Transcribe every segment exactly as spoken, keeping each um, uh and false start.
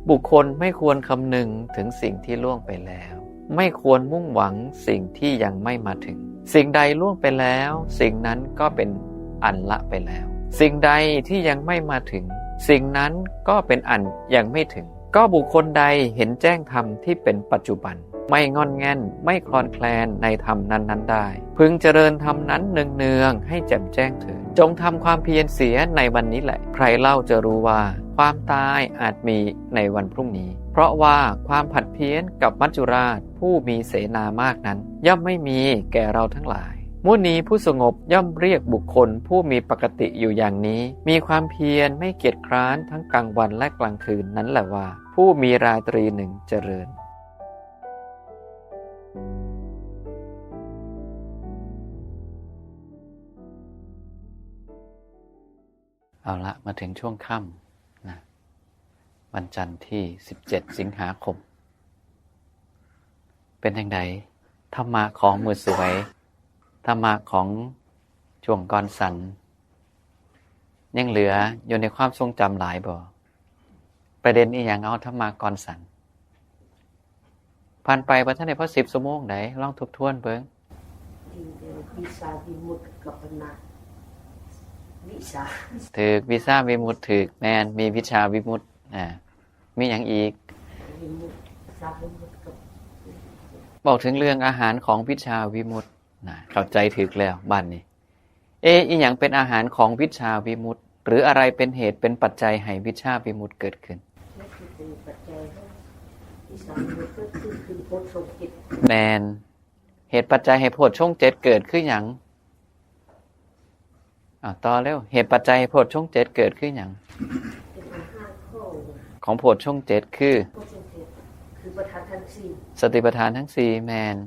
บุคคลไม่ควรคำนึงถึงสิ่งที่ล่วงไปแล้ว ไม่ควรมุ่งหวังสิ่งที่ยังไม่มาถึง สิ่งใดล่วงไปแล้ว สิ่งนั้นก็เป็นอันละไปแล้ว สิ่งใดที่ยังไม่มาถึง สิ่งนั้นก็เป็นอันยังไม่ถึง ก็บุคคลใดเห็นแจ้งธรรมที่เป็นปัจจุบัน ไม่ง่อนแง่น ไม่คลอนแคลนในธรรมนั้นๆได้ พึงเจริญธรรมนั้นเนืองๆให้แจ่มแจ้งเถิด จงทำความเพียรเสียในวันนี้แหละ ใครเล่าจะรู้ว่าความตายอาจมีในวันพรุ่งนี้ เพราะว่าความผัดเพี้ยนกับมัจจุราชผู้มีเสนามากนั้น ย่อมไม่มีแก่เราทั้งหลาย มุนีผู้สงบย่อมเรียกบุคคลผู้มีปกติอยู่อย่างนี้ มีความเพียรไม่เกียจคร้านทั้งกลางวันและกลางคืนนั้นแหละว่า ผู้มีราตรีหนึ่งเจริญ เอาละ มาถึงช่วงค่ำนะ วันจันทร์ที่สิบเจ็ดสิงหาคม เป็นจั่งใด ธรรมะของมื้อสวย ธรรมะของช่วงก่อนสัน ยังเหลืออยู่ในความทรงจำหลายบ่ ประเด็นอีหยัง เอาธรรมะก่อนสัน ผ่านไปบ่ทันได้พอสิบชั่วโมงใด ลองทบทวนเบิ่ง ดีเดียว วิชาวิมุตติกับปณะ วิชา ถืก วิชาวิมุตติถืก แม่น มีวิชาวิมุตติ อ่า มีหยังอีก วิมุตติ วิชาวิมุตติกับ บอกถึงเรื่องอาหารของวิชาวิมุตตินะ เข้าใจถืกแล้วบัดนี้ เอะ อีหยังเป็นอาหารของวิชาวิมุตติ หรืออะไรเป็นเหตุเป็นปัจจัยให้วิชาวิมุตติเกิดขึ้น นั่นคือเป็นปัจจัยให้วิชาวิมุตติเกิดขึ้น คือโพชฌงค์เจ็ด แม่น เหตุปัจจัยให้โพชฌงค์เจ็ดเกิดคือหยัง อ่า ต่อเร็ว เหตุปัจจัยให้โพชฌงค์เจ็ดเกิดคือหยัง เป็นอาหารของ ของโพชฌงค์เจ็ดคือ โพชฌงค์เจ็ด คือประธานทั้งสี่ สติปัฏฐานทั้งสี่ แม่น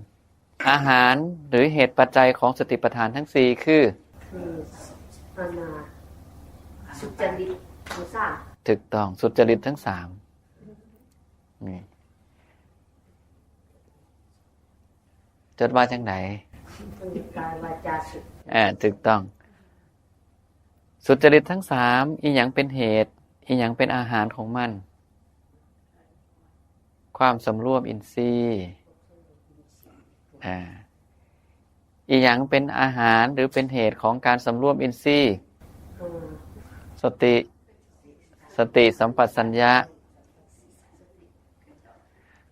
อาหารหรือเหตุปัจจัยของสติปัฏฐานทั้งสี่คือ คืออานา สุจริตทั้งสาม ถูกต้อง สุจริตทั้งสาม นี่ จดว่าจั่งใด กายวาจาสุจริต อ่า ถูกต้อง สุจริตทั้งสาม อีหยังเป็นเหตุ อีหยังเป็นอาหารของมัน ความสำรวมอินทรีย์ อ่า อีหยังเป็นอาหารหรือเป็นเหตุของการสำรวมอินทรีย์ อ่า สติ สติสัมปชัญญะ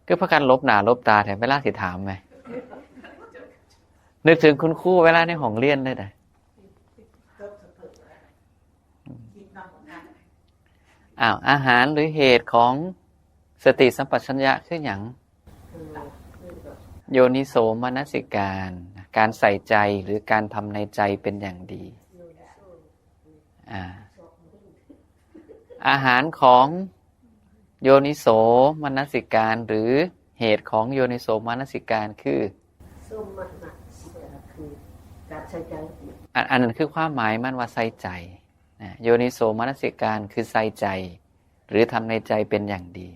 คือพากันหลบหน้าหลบตาแท้ เวลาสิถามแหม นึกถึงคุณครูเวลาในห้องเรียนเลยนะ อ้าว อาหารหรือเหตุของสติสัมปชัญญะคือหยัง โยนิโสมนสิการ การใส่ใจหรือการทำในใจเป็นอย่างดี อ่า อาหารของโยนิโสมนสิการ หรือเหตุของโยนิโสมนสิการคือ โสมนสิการคือการใส่ใจ อัน อันนั้นคือความหมายมันว่าใส่ใจนะ โยนิโสมนสิการคือใส่ใจ หรือทำในใจเป็นอย่างดี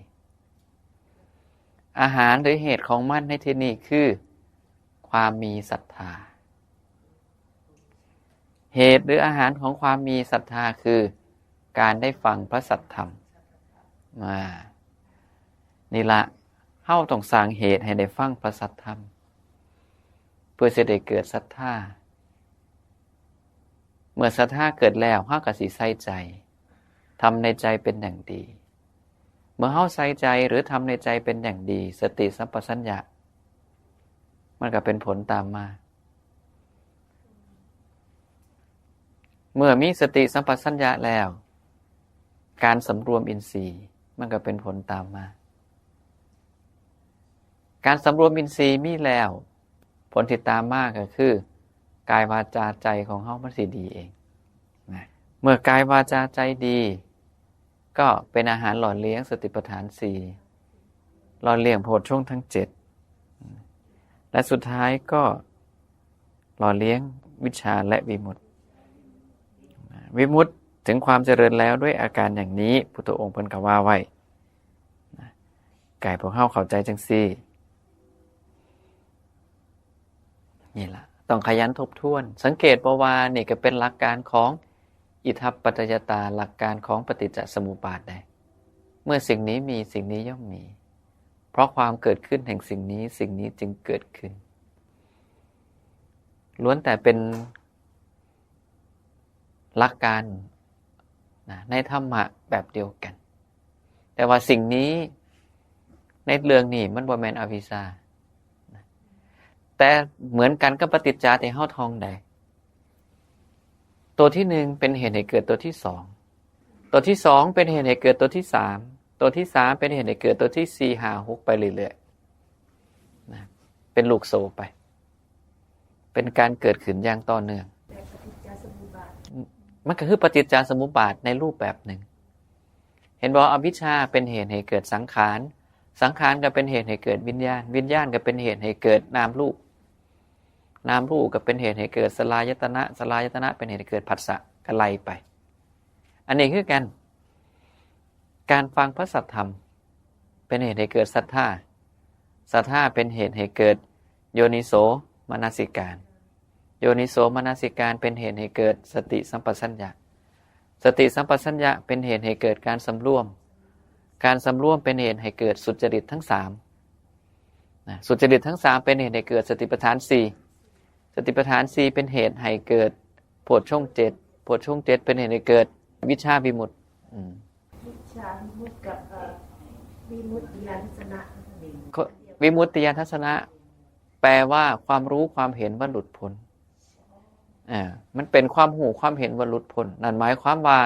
อาหารหรือเหตุของมันในที่นี้คือ ความมีศรัทธา เหตุหรืออาหารของความมีศรัทธาคือ การได้ฟังพระสัทธรรม อ่า นี่ละ เฮาต้องสร้างเหตุให้ได้ฟังพระสัทธรรม เพื่อสิได้เกิดศรัทธา เมื่อศรัทธาเกิดแล้ว เฮาก็สิใส่ใจ ทำในใจเป็นอย่างดี เมื่อเฮาใส่ใจหรือทำในใจเป็นอย่างดี สติสัมปชัญญะ มันก็เป็นผลตามมา เมื่อมีสติสัมปชัญญะแล้ว การสำรวมอินทรีย์ มันก็เป็นผลตามมา การสำรวมอินทรีย์มีแล้ว ผลที่ตามมาก็คือ กายวาจาใจของเฮามันสิดีเองนะ เมื่อกายวาจาใจดี ก็เป็นอาหารหล่อเลี้ยงสติปัฏฐานสี่ หล่อเลี้ยงโพชฌงค์ทั้งเจ็ด และสุดท้ายก็หล่อเลี้ยงวิชชาและวิมุตติ วิมุตติถึงความเจริญแล้วด้วยอาการอย่างนี้ พุทธองค์เพิ่นก็ว่าไว้นะ ก็ให้พวกเฮาเข้าใจจั่งซี้ นี่ล่ะ ต้องขยันทบทวน สังเกตบ่ว่านี่ก็เป็นหลักการของอิทัปปัจจยตา หลักการของปฏิจจสมุปบาทได้ เมื่อสิ่งนี้มีสิ่งนี้ย่อมมี เพราะความเกิดขึ้นแห่งสิ่งนี้สิ่งนี้จึงเกิดขึ้น ล้วนแต่เป็นหลักการนะในธรรมะแบบเดียวกัน แต่ว่าสิ่งนี้ในเรื่องนี้มันบ่แม่นอวิชชานะแต่เหมือนกันกับปฏิจจาที่เฮาท่องได้ ตัวที่หนึ่งเป็นเหตุให้เกิดตัวที่สอง ตัวที่สองเป็นเหตุให้เกิดตัวที่สาม ตัวที่สามเป็นเหตุให้เกิดตัวที่สี่ ห้า หก ไปเรื่อยๆนะเป็นลูกโซ่ไป เป็นการเกิดขึ้นอย่างต่อเนื่อง แต่ปฏิจจสมุปบาท มันก็คือปฏิจจสมุปบาทในรูปแบบหนึ่ง เห็นบ่ อวิชชาเป็นเหตุให้เกิดสังขาร สังขารก็เป็นเหตุให้เกิดวิญญาณ วิญญาณก็เป็นเหตุให้เกิดนามรูป นามรูปก็เป็นเหตุให้เกิดสลายตนะ สลายตนะเป็นเหตุให้เกิดผัสสะ ก็ไล่ไป อันนี้คือกัน การฟังพระสัทธรรม เป็นเหตุให้เกิดศรัทธา ศรัทธาเป็นเหตุให้เกิดโยนิโสมนสิการ โยนิโสมนสิการเป็นเหตุให้เกิดสติสัมปชัญญะ สติสัมปชัญญะเป็นเหตุให้เกิดการสำรวม การสำรวมเป็นเหตุให้เกิดสุจริตทั้งสามนะสุจริตทั้งสามเป็นเหตุให้เกิดสติปัฏฐานสี่ สติปัฏฐานสี่เป็นเหตุให้เกิดโพชฌงค์เจ็ด โพชฌงค์เจ็ดเป็นเหตุให้เกิดวิชชาวิมุตติ อืม วิชชาวิมุตติกับเอ่อวิมุตติญาณทัศนะ วิมุตติญาณทัศนะ แปลว่าความรู้ความเห็นว่าหลุดพ้น อ่า มันเป็นความรู้ความเห็นว่าหลุดพ้น นั่นหมายความว่า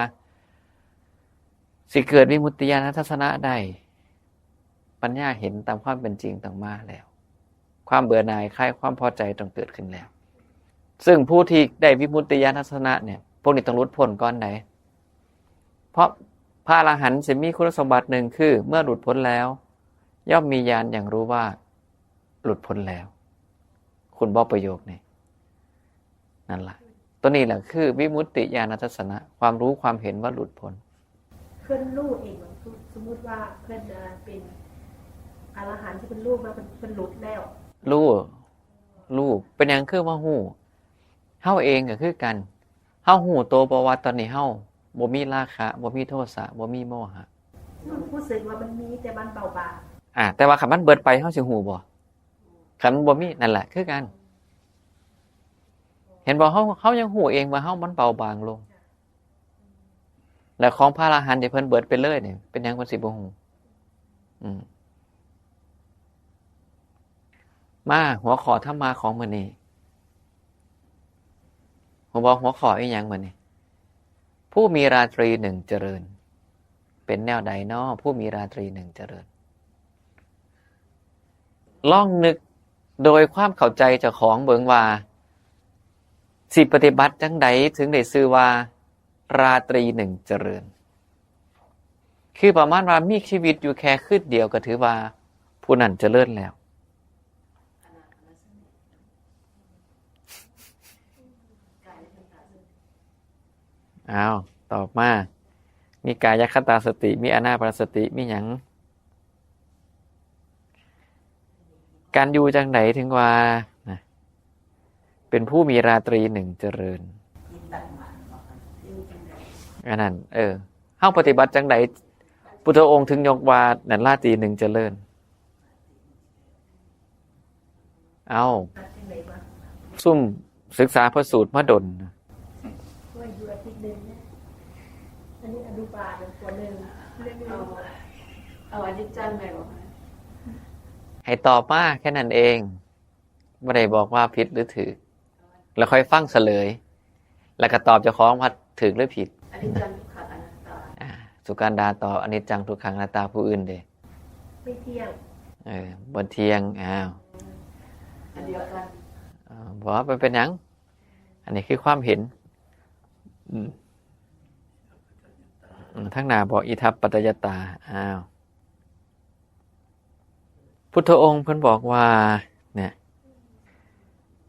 สิเกิดวิมุตติญาณทัศนะได้ ปัญญาเห็นตามความเป็นจริงต้องมาแล้ว ความเบื่อหน่ายคลายความพอใจต้องเกิดขึ้นแล้ว ซึ่งผู้ที่ได้วิมุตติญาณทัศนะเนี่ย พวกนี้ต้องหลุดพ้นก่อนใด เพราะพระอรหันต์จะมีคุณสมบัติหนึ่งคือ เมื่อหลุดพ้นแล้ว ย่อมมีญาณอย่างรู้ว่าหลุดพ้นแล้ว คุณบอกประโยคนี้ นั่นล่ะ ตัวนี้แหละคือวิมุตติญาณทัศนะ ความรู้ความเห็นว่าหลุดพ้น เพิ่นรู้เองว่าสมมติว่าเพิ่นเอ่อเป็นอรหันต์ที่เพิ่นรู้ว่าเพิ่นเพิ่นหลุดแล้ว รู้ รู้ เป็นหยังคือว่ารู้ เฮาเองก็คือกัน เฮารู้ตัวบ่ว่าตอนนี้เฮาบ่มีราคะ บ่มีโทสะ บ่มีโมหะ รู้รู้สึกว่ามันมีแต่มันเบาบาง อ่า แต่ว่าคันมันเบิดไปเฮาสิรู้บ่ คันมันบ่มี นั่นแหละ คือกัน เห็นบ่ เฮา เฮายังรู้เองว่าเฮามันเบาบางลง แล้วของพระอรหันต์ที่เพิ่นเบิดไปเลยเนี่ย เป็นหยังเพิ่นสิบ่รู้ อืม มาหัวข้อธรรมะของมื้อนี้ ผมบอกหัวข้ออีหยังมื้อนี้ ผู้มีราตรีหนึ่งเจริญ เป็นแนวใดน้อ ผู้มีราตรีหนึ่งเจริญ ลองนึกโดยความเข้าใจเจ้าของเบิ่งว่า สิปฏิบัติจังใดถึงได้ชื่อว่า ราตรีหนึ่งเจริญ คือประมาณว่ามีชีวิตอยู่แค่คืนเดียวก็ถือว่าผู้นั้นเจริญแล้ว อ้าว ตอบมา มีกายคตาสติ มีอานาปานสติ มีหยัง การอยู่จังใดถึงว่านะ เป็นผู้มีราตรีหนึ่งเจริญ อันนั้น เออ เฮาปฏิบัติจังใด พุทธองค์ถึงยกว่านั่นราตรีหนึ่งเจริญ เอา ซุ่มศึกษาพระสูตรมาดน ว่าอยู่อาทิตย์หนึ่งเนี่ยอันนี้อนุบาลปหนึ่งเรียน เอา รู้ เอาอนิจจังเลยเหรอคะ ให้ตอบมาแค่นั้นเอง บ่ได้บอกว่าผิดหรือถูก แล้วค่อยฟังเฉลย แล้วก็ตอบเจ้าของว่าถูกหรือผิด อนิจจังทุกขังอนัตตา อ่า สุการดาตอบอนิจจังทุกขังอนัตตา ผู้อื่นเด้ ไม่เที่ยง เออ บ่เที่ยง อ้าว อันเดียวกัน อ่า บอกว่ามันเป็นหยัง อันนี้คือความเห็น อืม อืม ทั้งหน้าบอกอิทัปปัจจยตา อ้าว พุทธองค์เพิ่นบอกว่า เนี่ย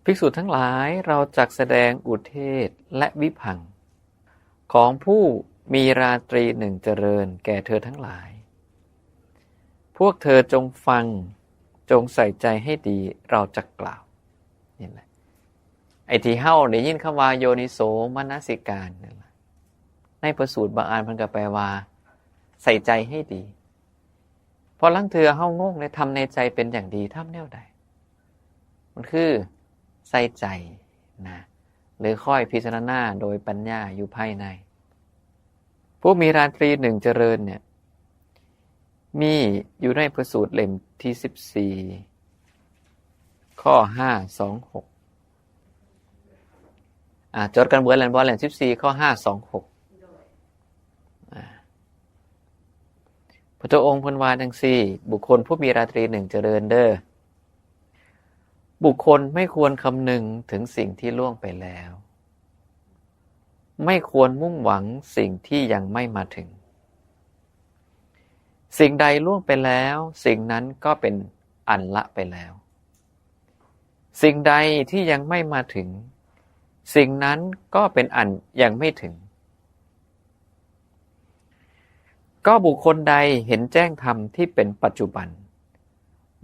ภิกษุทั้งหลาย เราจักแสดงอุเทศและวิภังค์ ของผู้มีราตรีหนึ่งเจริญแก่เธอทั้งหลาย พวกเธอจงฟัง จงใส่ใจให้ดี เราจักกล่าว นี่แหละ ไอ้ที่เฮาได้ยินคำว่าโยนิโสมนสิการนั่นแหละ ในพระสูตรบางอันเพิ่นก็แปลว่า ใส่ใจให้ดี พอลางเทื่อเฮางงเลย ทำในใจเป็นอย่างดี ทำแนวใด มันคือใส่ใจนะ หรือค่อยพิจารณาโดยปัญญาอยู่ภายใน ผู้มีราตรีหนึ่งเจริญเนี่ย มีอยู่ในพระสูตรเล่มที่สิบสี่ ข้อห้าสองหก อ่า จดกันเบิดแล้วบ่ เล่มสิบสี่ ข้อห้าสองหก อ่า พระเจ้าองค์เพิ่นว่าจังซี่ บุคคลผู้มีราตรีหนึ่งเจริญเด้อ บุคคลไม่ควรคำนึงถึงสิ่งที่ล่วงไปแล้ว ไม่ควรมุ่งหวังสิ่งที่ยังไม่มาถึง สิ่งใดล่วงไปแล้ว สิ่งนั้นก็เป็นอันละไปแล้ว สิ่งใดที่ยังไม่มาถึง สิ่งนั้นก็เป็นอันยังไม่ถึง ก็บุคคลใดเห็นแจ้งธรรมที่เป็นปัจจุบัน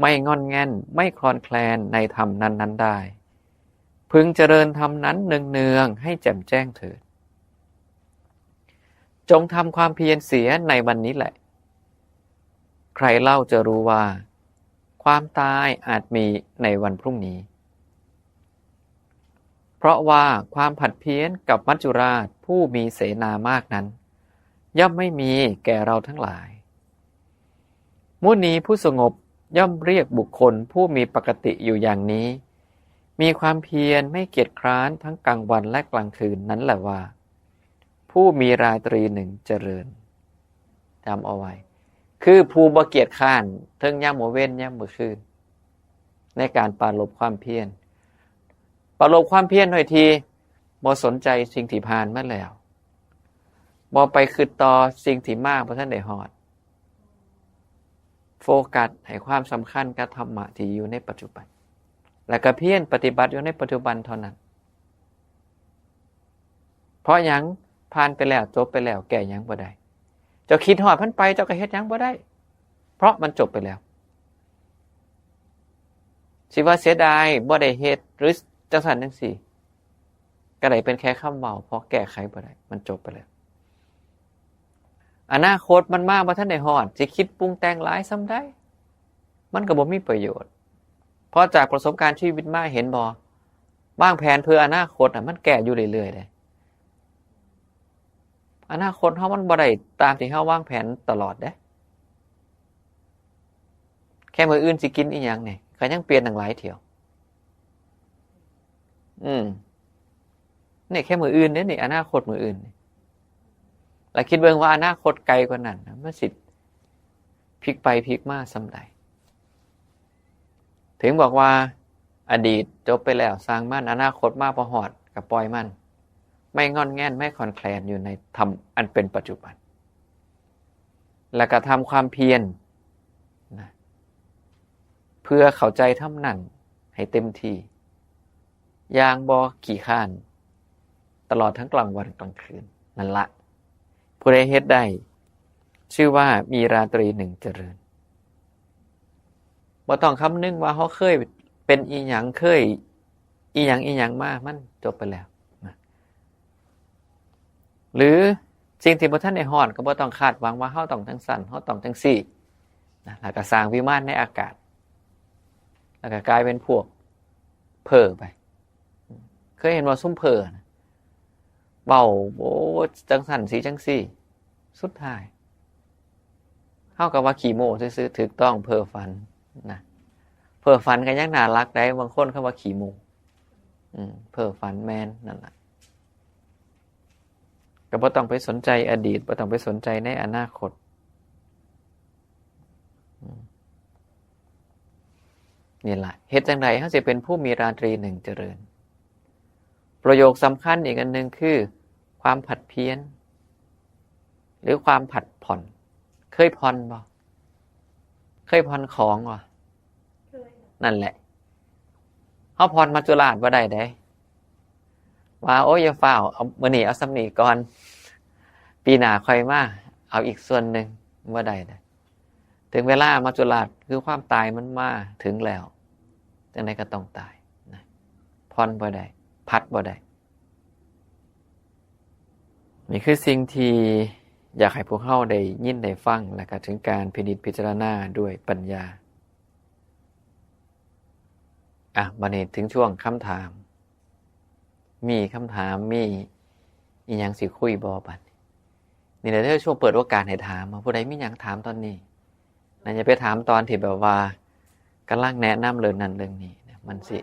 ไม่ง่อนแง่น ไม่คลอนแคลนในธรรมนั้นๆได้ พึงเจริญธรรมนั้นเนืองๆให้แจ่มแจ้งเถิด จงทำความเพียรเสียในวันนี้แหละ ใครเล่าจะรู้ว่า ความตายอาจมีในวันพรุ่งนี้ เพราะว่าความผัดเพี้ยนกับมัจจุราชผู้มีเสนามากนั้น ย่อมไม่มีแก่เราทั้งหลาย มุนีผู้สงบย่อมเรียกบุคคลผู้มีปกติอยู่อย่างนี้ มีความเพียรไม่เกียจคร้านทั้งกลางวันและกลางคืนนั้นแหละว่า ผู้มีราตรีหนึ่งเจริญ จำเอาไว้ คือผู้บ่เกียจคร้านเทิงยามมื้อเว็นยามมื้อคืน ในการปรารภความเพียร ปรารภความเพียรโดยที่บ่สนใจสิ่งที่ผ่านมาแล้ว บ่ไปคิดต่อสิ่งที่มาบ่ทันได้ฮอด โฟกัสให้ความสำคัญกับธรรมะที่อยู่ในปัจจุบัน แล้วก็เพียรปฏิบัติอยู่ในปัจจุบันเท่านั้น เพราะหยัง ผ่านไปแล้ว จบไปแล้ว แก้หยังบ่ได้ เจ้าคิดฮอดมันไป เจ้าก็เฮ็ดหยังบ่ได้ เพราะมันจบไปแล้ว สิว่าเสียดายบ่ได้เฮ็ด หรือจังซั่นจังซี่ ก็ได้เป็นแค่คำเว้า เพราะแก้ไขบ่ได้ มันจบไปแล้ว อนาคตมันมาบ่ทันได้ฮอด สิคิดปรุงแต่งหลายส่ำใด มันก็บ่มีประโยชน์ เพราะจากประสบการณ์ชีวิตมาเห็นบ่ วางแผนเพื่ออนาคตน่ะ มันแก้อยู่เรื่อยๆเด้ อนาคตเฮามันบ่ได้ตามที่เฮาวางแผนตลอดเด้ แค่มื้ออื่นสิกินอีหยังนี่ ก็ยังเปลี่ยนตั้งหลายเที่ยว อืม นี่แค่มื้ออื่นเด้นี่ อนาคตมื้ออื่นนี่ แล้วคิดเบิ่งว่าอนาคตไกลกว่านั้นน่ะ มันสิพลิกไปพลิกมาส่ำใด ถึงบอกว่าอดีตจบไปแล้ว ซ่างมัน อนาคตมาบ่ฮอด ก็ปล่อยมัน ไม่ง่อนแง่น ไม่คลอนแคลนอยู่ในธรรมอันเป็นปัจจุบัน แล้วก็ทำความเพียรนะ เพื่อเข้าใจธรรมนั้นให้เต็มที่ อย่างบ่ขี้คร้าน ตลอดทั้งกลางวันกลางคืน นั่นละ ผู้ใดเฮ็ดได้ ชื่อว่ามีราตรีหนึ่งเจริญ บ่ต้องคำนึงว่าเฮาเคยเป็นอีหยัง เคยอีหยังอีหยังมา มันจบไปแล้วนะ หรือสิ่งที่บ่ทันได้ฮอด ก็บ่ต้องคาดหวังว่าเฮาต้องจังซั่น เฮาต้องจังซี่นะ แล้วก็สร้างวิมานในอากาศ แล้วก็กลายเป็นพวกเพ้อไป เคยเห็นว่าซุมเพ้อนะ เว้า โอ้ จังซั่นสิจังซี่ สุดท้าย เฮาก็ว่าขี้โม้ซื่อๆ ถูกต้อง เพ้อฝันนะ เพ้อฝันก็ยังน่ารักได้ บางคนเขาว่าขี้โม้ อืม เพ้อฝันแม่นนั่นล่ะ ก็บ่ต้องไปสนใจอดีต บ่ต้องไปสนใจในอนาคต อืม นี่ล่ะ เฮ็ดจั่งใดเฮาสิเป็นผู้มีราตรีหนึ่งเจริญ ประโยคสำคัญอีกอันหนึ่งคือ ความผัดเพี้ยน หรือความผัดผ่อน เคยผ่อนบ่ เคยผ่อนของบ่ เคย นั่นแหละ เฮาผ่อนมัจจุราชบ่ได้เด้ ว่า โอ้ย อย่าฟ้าว เอา มื้อนี้เอาส่ำนี้ก่อน ปีหน้าค่อยมา เอาอีกส่วนหนึ่ง บ่ได้เด้ ถึงเวลามัจจุราชคือความตายมันมาถึงแล้ว จั่งใดก็ต้องตายนะ ผ่อนบ่ได้ ผัดบ่ได้ นี่คือสิ่งที่ อยากให้พวกเฮาได้ยินได้ฟัง และก็ถึงการพินิจพิจารณาด้วยปัญญา อ่ะ บัดนี้ถึงช่วงคำถาม มีคำถาม มีอิหยังสิคุยบ่บัดนี้ นี่แหละเด้อ ช่วงเปิดโอกาสให้ถาม ผู้ใดมีหยังถามตอนนี้ นะ อย่าไปถามตอนที่แบบว่ากำลังแนะนำเรื่องนั้นเรื่องนี้นะ มันสิ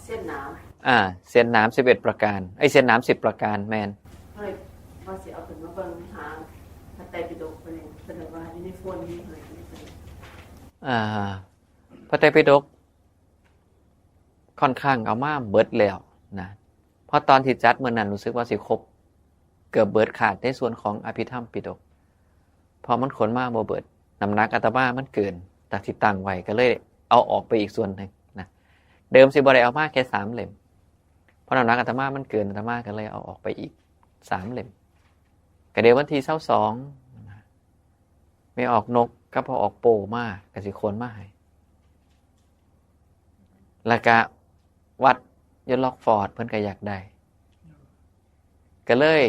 เส้นหนาม อ่า เส้นหนามสิบเอ็ดประการ ไอ้ย เส้นหนามสิบประการ แม่น เฮ้ย ว่าสิเอาขึ้นมาเบิ่งหาพระไตรปิฎกไปเลย แสดงว่าอยู่ในโฟนนี่เลย อ่า พระไตรปิฎกค่อนข้างเอามาเบิดแล้วนะ เพราะตอนที่จัดมื้อนั้นรู้สึกว่าสิครบเกือบเบิด ขาดในส่วนของอภิธรรมปิฎก เพราะมันขนมาบ่เบิด น้ำหนักอาตมามันเกินจากที่ตั้งไว้ ก็เลยเอาออกไปอีกส่วนหนึ่งนะ เดิมสิบ่ได้เอามาแค่สามเล่ม เพราะน้ำหนักอาตมามันเกิน อาตมาก็เลยเอาออกไปอีกสามเล่ม ก็เดี๋ยววันที่ซาวสองนะ แม่ออกนกกับพ่อออกโป้มา ก็สิขนมาให้ แล้วก็วัดอยู่ล็อกฟอร์ดเพิ่นก็อยากได้ ก็เลย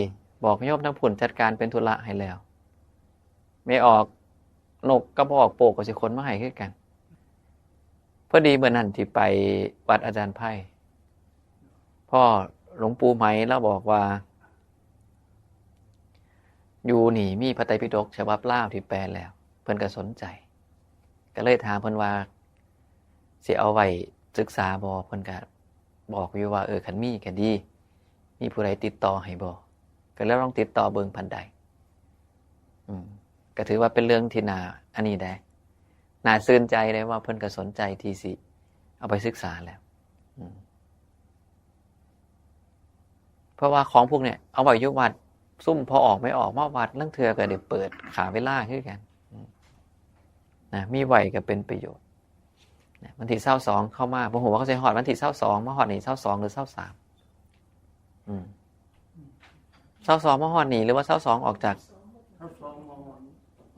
บอกโยมทางพุ้นจัดการเป็นธุระให้แล้ว แม่ออกนกกับพ่อออกโป้ก็สิขนมาให้คือกัน พอดีมื้อนั้นที่ไปวัดอาจารย์ไพร่ พ่อหลวงปู่ไหมลาวบอกว่า อยู่นี่มีพระไตรปิฎกฉบับลาวที่แปลแล้ว เพิ่นก็สนใจ ก็เลยถามเพิ่นว่า สิเอาไว้ศึกษาบ่ เพิ่นก็บอกอยู่ว่า เออ คันมีก็ดี มีผู้ใดติดต่อให้บ่ ก็เลยลองติดต่อเบิ่งพันใด อืม ก็ถือว่าเป็นเรื่องที่น่า อันนี้ได้ น่าชื่นใจได้ว่าเพิ่นก็สนใจที่สิเอาไปศึกษาแล้ว อืม เพราะว่าของพวกเนี่ยเอาไว้อยู่วัด ซุมพ่อออกแม่ออกมาวัด ลางเทื่อก็ได้เปิดขาเวลาคือกัน อืม นะ มีไว้ก็เป็นประโยชน์ นะ วันที่ซาวสองเข้ามา บ่ฮู้ว่าเขาสิฮอดวันที่ซาวสอง มาฮอดนี่ซาวสองหรือซาวสาม อืม ซาวสองมาฮอดนี่ หรือว่าซาวสองออกจาก ซาวสองมาฮอด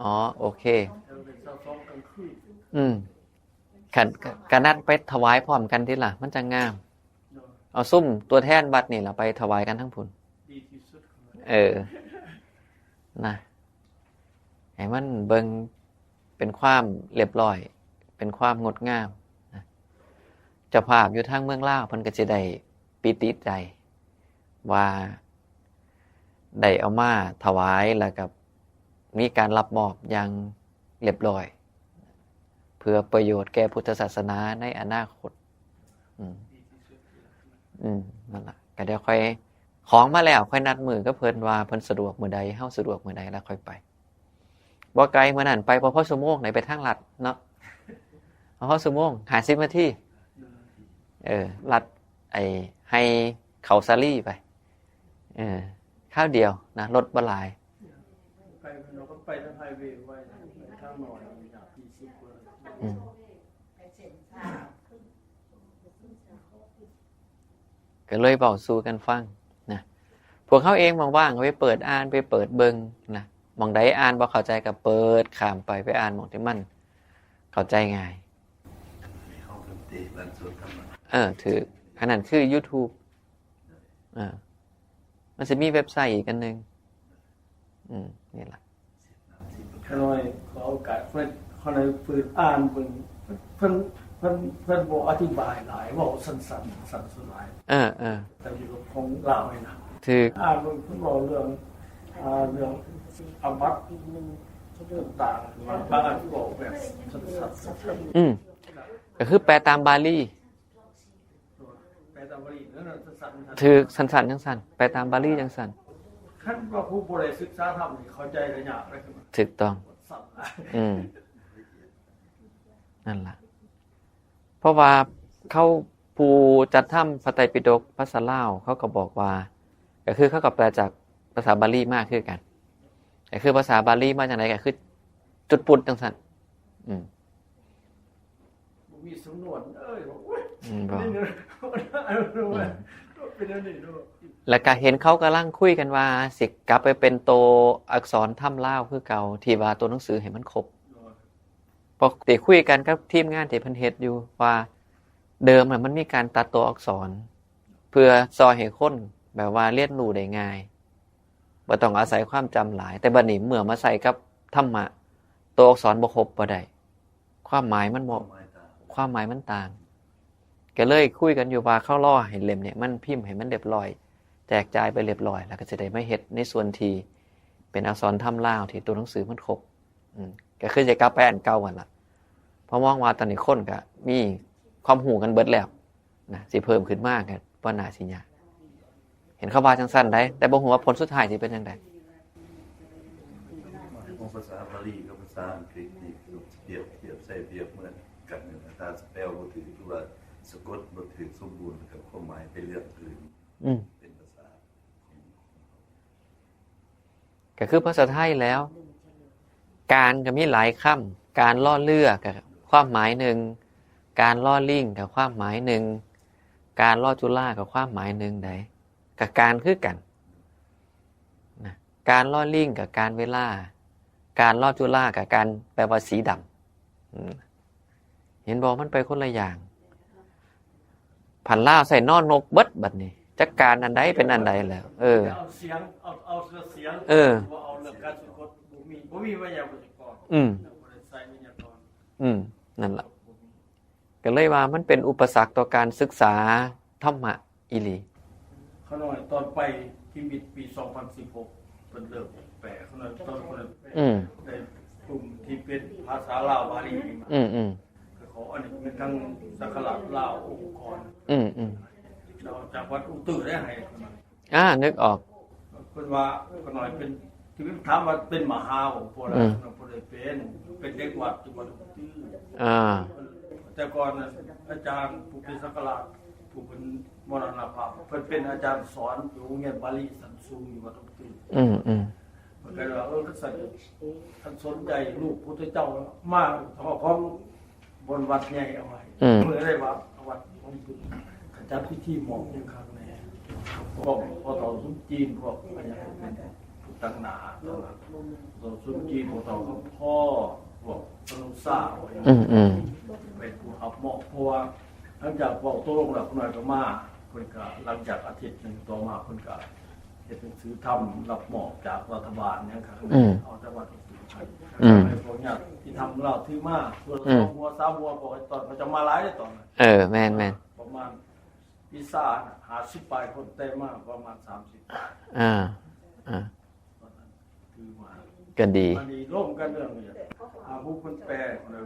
อ๋อ โอเค จะเป็นซาวสองกลางคืน อืม คัน ก็นัดไปถวายพร้อมกันติล่ะ มันจั่งงาม เนาะ เอาซุมตัวแทนวัดนี่ล่ะไปถวายกันทั้งพุ้น ดีที่สุด เออ นะ ให้มันเบิ่งเป็นความเรียบร้อย เป็นความงดงามนะ เจ้าภาพอยู่ทางเมืองลาวเพิ่นก็สิได้ปีติใจ ว่าได้เอามาถวาย แล้วก็มีการรับมอบอย่างเรียบร้อย เพื่อประโยชน์แก่พุทธศาสนาในอนาคต อืม อืม นั่นล่ะ ก็เดี๋ยวค่อย ของมาแล้วค่อยนัดมื้อกับเพิ่นว่าเพิ่นสะดวกมื้อใด เฮาสะดวกมื้อใด แล้วค่อยไป บ่ไกล มื้อนั้นไปบ่พอชั่วโมง ได้ไปทางลัดเนาะ บ่พอชั่วโมง ห้าสิบนาที เออ ลัดไอ้ไฮเขาสาลีไป เออ คราวเดียวนะ รถบ่หลาย ไปมันเราก็ไปทางไฮเวย์ไว้นะ ไปทางหน่อย อยากสี่สิบกว่า อืม ก็เลยเว้าสู่กันฟังนะ พวกเขาเองว่างๆ ไปเปิดอ่าน ไปเปิดเบิ่งนะ หม่องใดอ่านบ่เข้าใจก็เปิดข้ามไป ไปอ่านหม่องที่มันเข้าใจง่าย เขาเป็นเตะบอลสวนธรรมดา เออ ถือ อันนั้นคือ YouTube เออ มันสิมีเว็บไซต์อีกอันหนึ่ง อืม นี่ล่ะ ขน้อยขอโอกาสเพิ่น ขน้อยเปิดอ่านเบิ่ง เพิ่น เพิ่น เพิ่นบ่อธิบายหลาย เว้าสั้นๆ สั้นสุดหลาย เออ เออ แต่อยู่กับของลาวนี่นะ ถือ อ่านเบิ่งเพิ่นเว้าเรื่อง อ่า เรื่องอาบัติต่างๆ บาง บางอันก็บอกแบบสั้นๆ อืม ก็คือแปลตามบาลี แปลตามบาลีนั่นน่ะสั้นๆ ถือสั้นๆ จังซั่น แปลตามบาลีจังซั่น คันว่าผู้บ่ได้ศึกษาธรรมนี่เข้าใจได้ยากเลย ถูกต้อง สั้นหลาย อืม นั่นล่ะ เพราะว่าเขา ผู้จัดทำพระไตรปิฎกภาษาลาว เขาก็บอกว่า ก็คือเขาก็แปลจากภาษาบาลีมาคือกัน ก็คือภาษาบาลีมาจังใดก็คือจุดปุดจังซั่น อืม บ่มีสำนวน เอ้ย บอก โอ้ย อืม บอก นี่เนอะ อืม เป็นอันนี้เนอะ แล้วก็เห็นเขากำลังคุยกันว่าสิกลับไปเป็นตัวอักษรธรรมลาวคือเก่า ที่ว่าตัวหนังสือให้มันครบ เนอะ พอได้คุยกันกับทีมงานที่เพิ่นเฮ็ดอยู่ว่า เดิมน่ะมันมีการตัดตัวอักษร เพื่อซอยให้คน แบบว่าเรียนรู้ได้ง่าย บ่ต้องอาศัยความจำหลาย แต่บัดนี้เมื่อมาใส่กับธรรมะ ตัวอักษรบ่ครบบ่ได้ ความหมายมันบ่ ความหมายมันต่าง ก็เลยคุยกันอยู่ว่าเขารอให้เล่มเนี่ยมันพิมพ์ให้มันเรียบร้อย แจกจ่ายไปเรียบร้อย แล้วก็สิได้มาเฮ็ดในส่วนที่เป็นอักษรธรรมลาวที่ตัวหนังสือมันครบ อืม ก็คือจะกลับไปอันเก่าหั่นล่ะ เพราะมองว่าตอนนี้คนก็มีความรู้กันเบิดแล้วนะ สิเพิ่มขึ้นมาก็บ่น่าสิยาก เห็นเขาว่าจังซั่นได๋ แต่บ่ฮู้ว่าผลสุดท้ายสิเป็นจังใด๋ ของภาษาบาลีกับภาษาอังกฤษนี่เปรียบเทียบใส่เปรียบเหมือนกันเนี่ยนะ ถ้าสเปลบ่ถืกหรือว่าสะกดบ่ถืกสมบูรณ์กับความหมายเป็นเรื่องอื่น อืม เป็นภาษาของ ก็คือภาษาไทยแล้ว การก็มีหลายคำ การลอเรือก็ความหมายหนึ่ง การลอลิงก็ความหมายหนึ่ง การลอจุฬาก็ความหมายหนึ่งได๋ ก็การคือกันนะ การลอลิงก็การเวลา การลอจุฬาก็การ แปลว่าสีดำ อืม เห็นบ่ มันไปคนละอย่าง ผันลาวใส่นอนนกเบิดบัดนี้ จักการอันใดเป็นอันใดแล้ว เออ เอาเสียง เอาเอาเสียง เออ ว่าเอาเรื่องการสะกดบ่มีบ่มีไวยากรณ์ อืม บ่ได้ใส่ไวยากรณ์ อืม นั่นล่ะ ก็เลยว่ามันเป็นอุปสรรคต่อการศึกษาธรรมะอีหลี เขาน้อยตอนไปที่บิดปี สองพันสิบหก เป็นเริ่มแปลเขาน้อยตอนคน อืม ในกลุ่มที่เป็นภาษาลาวบาลีนี่มา อืมอืม เขาอันนี้เป็นทั้งสักการะลาวองค์กร อืมอืม เราจากวัดอุตุได้ให้เขาน้อย อ่า นึกออก เพิ่นว่าเขาน้อยเป็นที่ถามว่าเป็นมหาบ่พอแล้ว อืม บ่ได้เป็นเป็นเด็กวัดอยู่วัดอุตุ อ่า แต่ก่อนน่ะอาจารย์ผู้เป็นสักการะผู้เป็นมรณภาพเพิ่นเป็นอาจารย์สอนอยู่โรงเรียนบาลีสันสูงอยู่วัดอุตุ อืมอืม มันก็เลยว่าเออคันซั่นคันสนใจลูกพุทธเจ้ามาทอของบนวัดใหญ่เอาไว้ อืม เพิ่นก็เลยว่าวัดของคุณขจัดพิธีมอบยังครั้งแน่พวกพอเฒ่าสุนจีนพวกอะไรเป็นผู้ตั้งหนาตอนนั้นเฒ่าสุนจีนพวกเฒ่าคำพ่อพวกสนุสา อืมอืม เป็นผู้รับมอบเพราะว่าหลังจากเว้าตกลงแล้วคุณนายก็มาเพิ่นก็หลังจากอาทิตย์หนึ่งต่อมาเพิ่นก็เฮ็ดหนังสือทำรับมอบจากรัฐบาลเนี่ยครับ อืม เอาจากวัดอุตุไป อืม ให้พวกญาติที่ทำเราถือมาเพื่อ อืม สองหัวสามหัวบอกให้ตอนเขาจะมาหลายเลยตอนนั้น เออ แม่นแม่น ประมาณวิสาห้าสิบปลายคนแต่มาประมาณสามสิบ อ่า อ่า ตอนนั้นถือมา ก็ดี อันนี้ร่วมกันเรื่องนี้อาผู้คนแปลเลย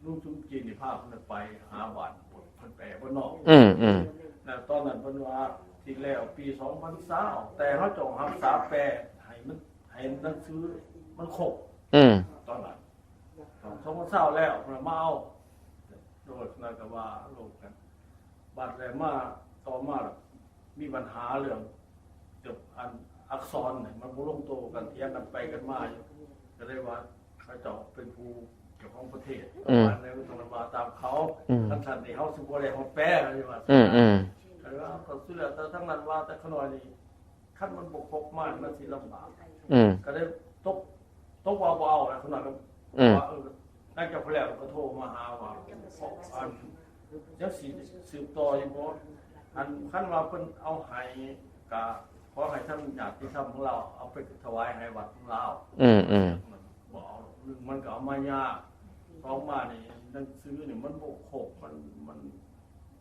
ลุงชุมจีนนี่พาคนไปหาบ้านคนแปลบ้านนอก อืมอืม แล้วตอนนั้นเพิ่นว่าที่แล้วปีสองพันซาวแต่เขาจงรักษาแปลให้มันให้หนังสือมันครบ อืม ตอนนั้นสองพันซาวแล้วเพิ่นมาเอาโดยนั่นก็ว่าลงกันบัดแล้วมาต่อมามีปัญหาเรื่องเกี่ยวกับอันอักษรเนี่ยมันบ่ลงตัวกันเถียงกันไปกันมาอยู่ก็เลยว่าเขาเจ้าเป็นผู้เจ้าของประเทศ อืม ว่าแล้วต้องมาตามเขา อืม คันซั่นนี่เขาสิบ่ได้ฮอดแปลเลยว่า อืมอืม ก็เลยว่าก็สุดแล้วแต่ทั้งนั้นว่าแต่ขน้อยนี่คันมันบ่ครบมามันสิลำบาก อืม ก็เลยตกตกว่าบ่เอาแล้วขน้อยก็ อืม ว่าเออหลังจากพอแล้วก็โทรมาหาว่าอันจักสิสืบต่ออยู่บ่อันคันว่าเพิ่นเอาให้ก็ขอให้ทางญาติธรรมของเราเอาไปถวายให้วัดของเรา อืมอืม บ่เอาหนึ่งมันก็เอามายากสองมานี่หนังสือนี่มันบ่ครบมันมัน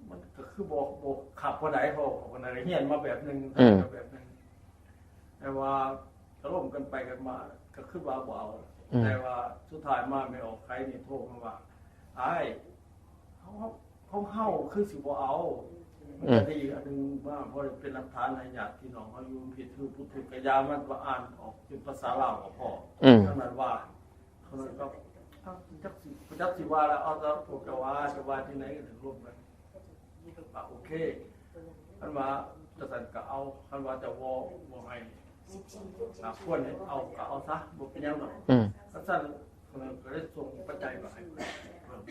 มันก็คือบ่บ่คักปานใดเพราะว่าคนนั้นเรียนมาแบบหนึง อืม แบบหนึงแต่ว่าก็ร่วมกันไปกันมาก็คือว่าบ่เอา อืม แต่ว่าสุดท้ายมาแม่ออกไขนี่โทรมาว่าอ้ายเขาเขาเฮาคือสิบ่เอามันก็ดีอันหนึงว่าเพราะเป็นหลักฐานให้ญาติพี่น้องเขาอยู่ผิดคือผู้ถือกระยามันว่าอ่านออกเป็นภาษาลาวก็พอ อืม เท่านั้นว่าเท่านั้นก็จักสิจักสิว่าแล้วเอาแต่พวกจะว่าจะว่าที่ไหนก็ถึงร่วมกัน อ่ะโอเคคันว่าจังซั่นก็เอาคันว่าจะบ่บ่ให้อ่ะควรให้เอาก็เอาซะบ่เป็นหยังดอก อืม คันซั่นก็เลยส่งปัจจัยมาให้เพิ่ม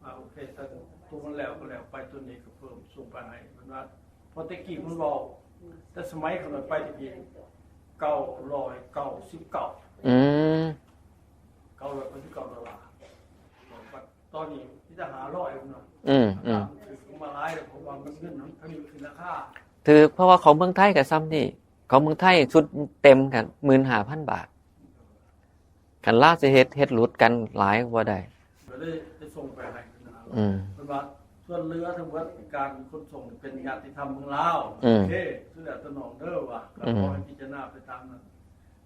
อ่ะโอเคแต่ตัวมันแล้วก็แล้วไปตัวนี้ก็เพิ่มส่งไปให้มันว่าเพราะแต่กี้มันเว้าแต่สมัยเขาไปตะกี้เก้าร้อยเก้าสิบเก้า อืม เก้าร้อยเก้าสิบเก้าดอลลาร์ ตอนนี้ที่จะหาร้อยเนาะ อืมอืม ถือมาหลายเลยเพราะว่ามันเงินมันทวีขึ้นราคา ถืก เพราะว่าของเมืองไทยก็ส่ำนี่ ของเมืองไทยชุดเต็มกัน หมื่นห้าพันบาท คันลาวสิเฮ็ด เฮ็ดหลุดกันหลายบ่ได้ ก็เลยไปส่งไปให้เพิ่นนะ อืม เพิ่นว่าส่วนเหลือทั้งหมดการขนส่งเป็นญาติธรรมเมืองลาว อืม โอเค สุดแล้วแต่น้องเด้อว่า ก็ อืม ขอให้พิจารณาไปตามนั้น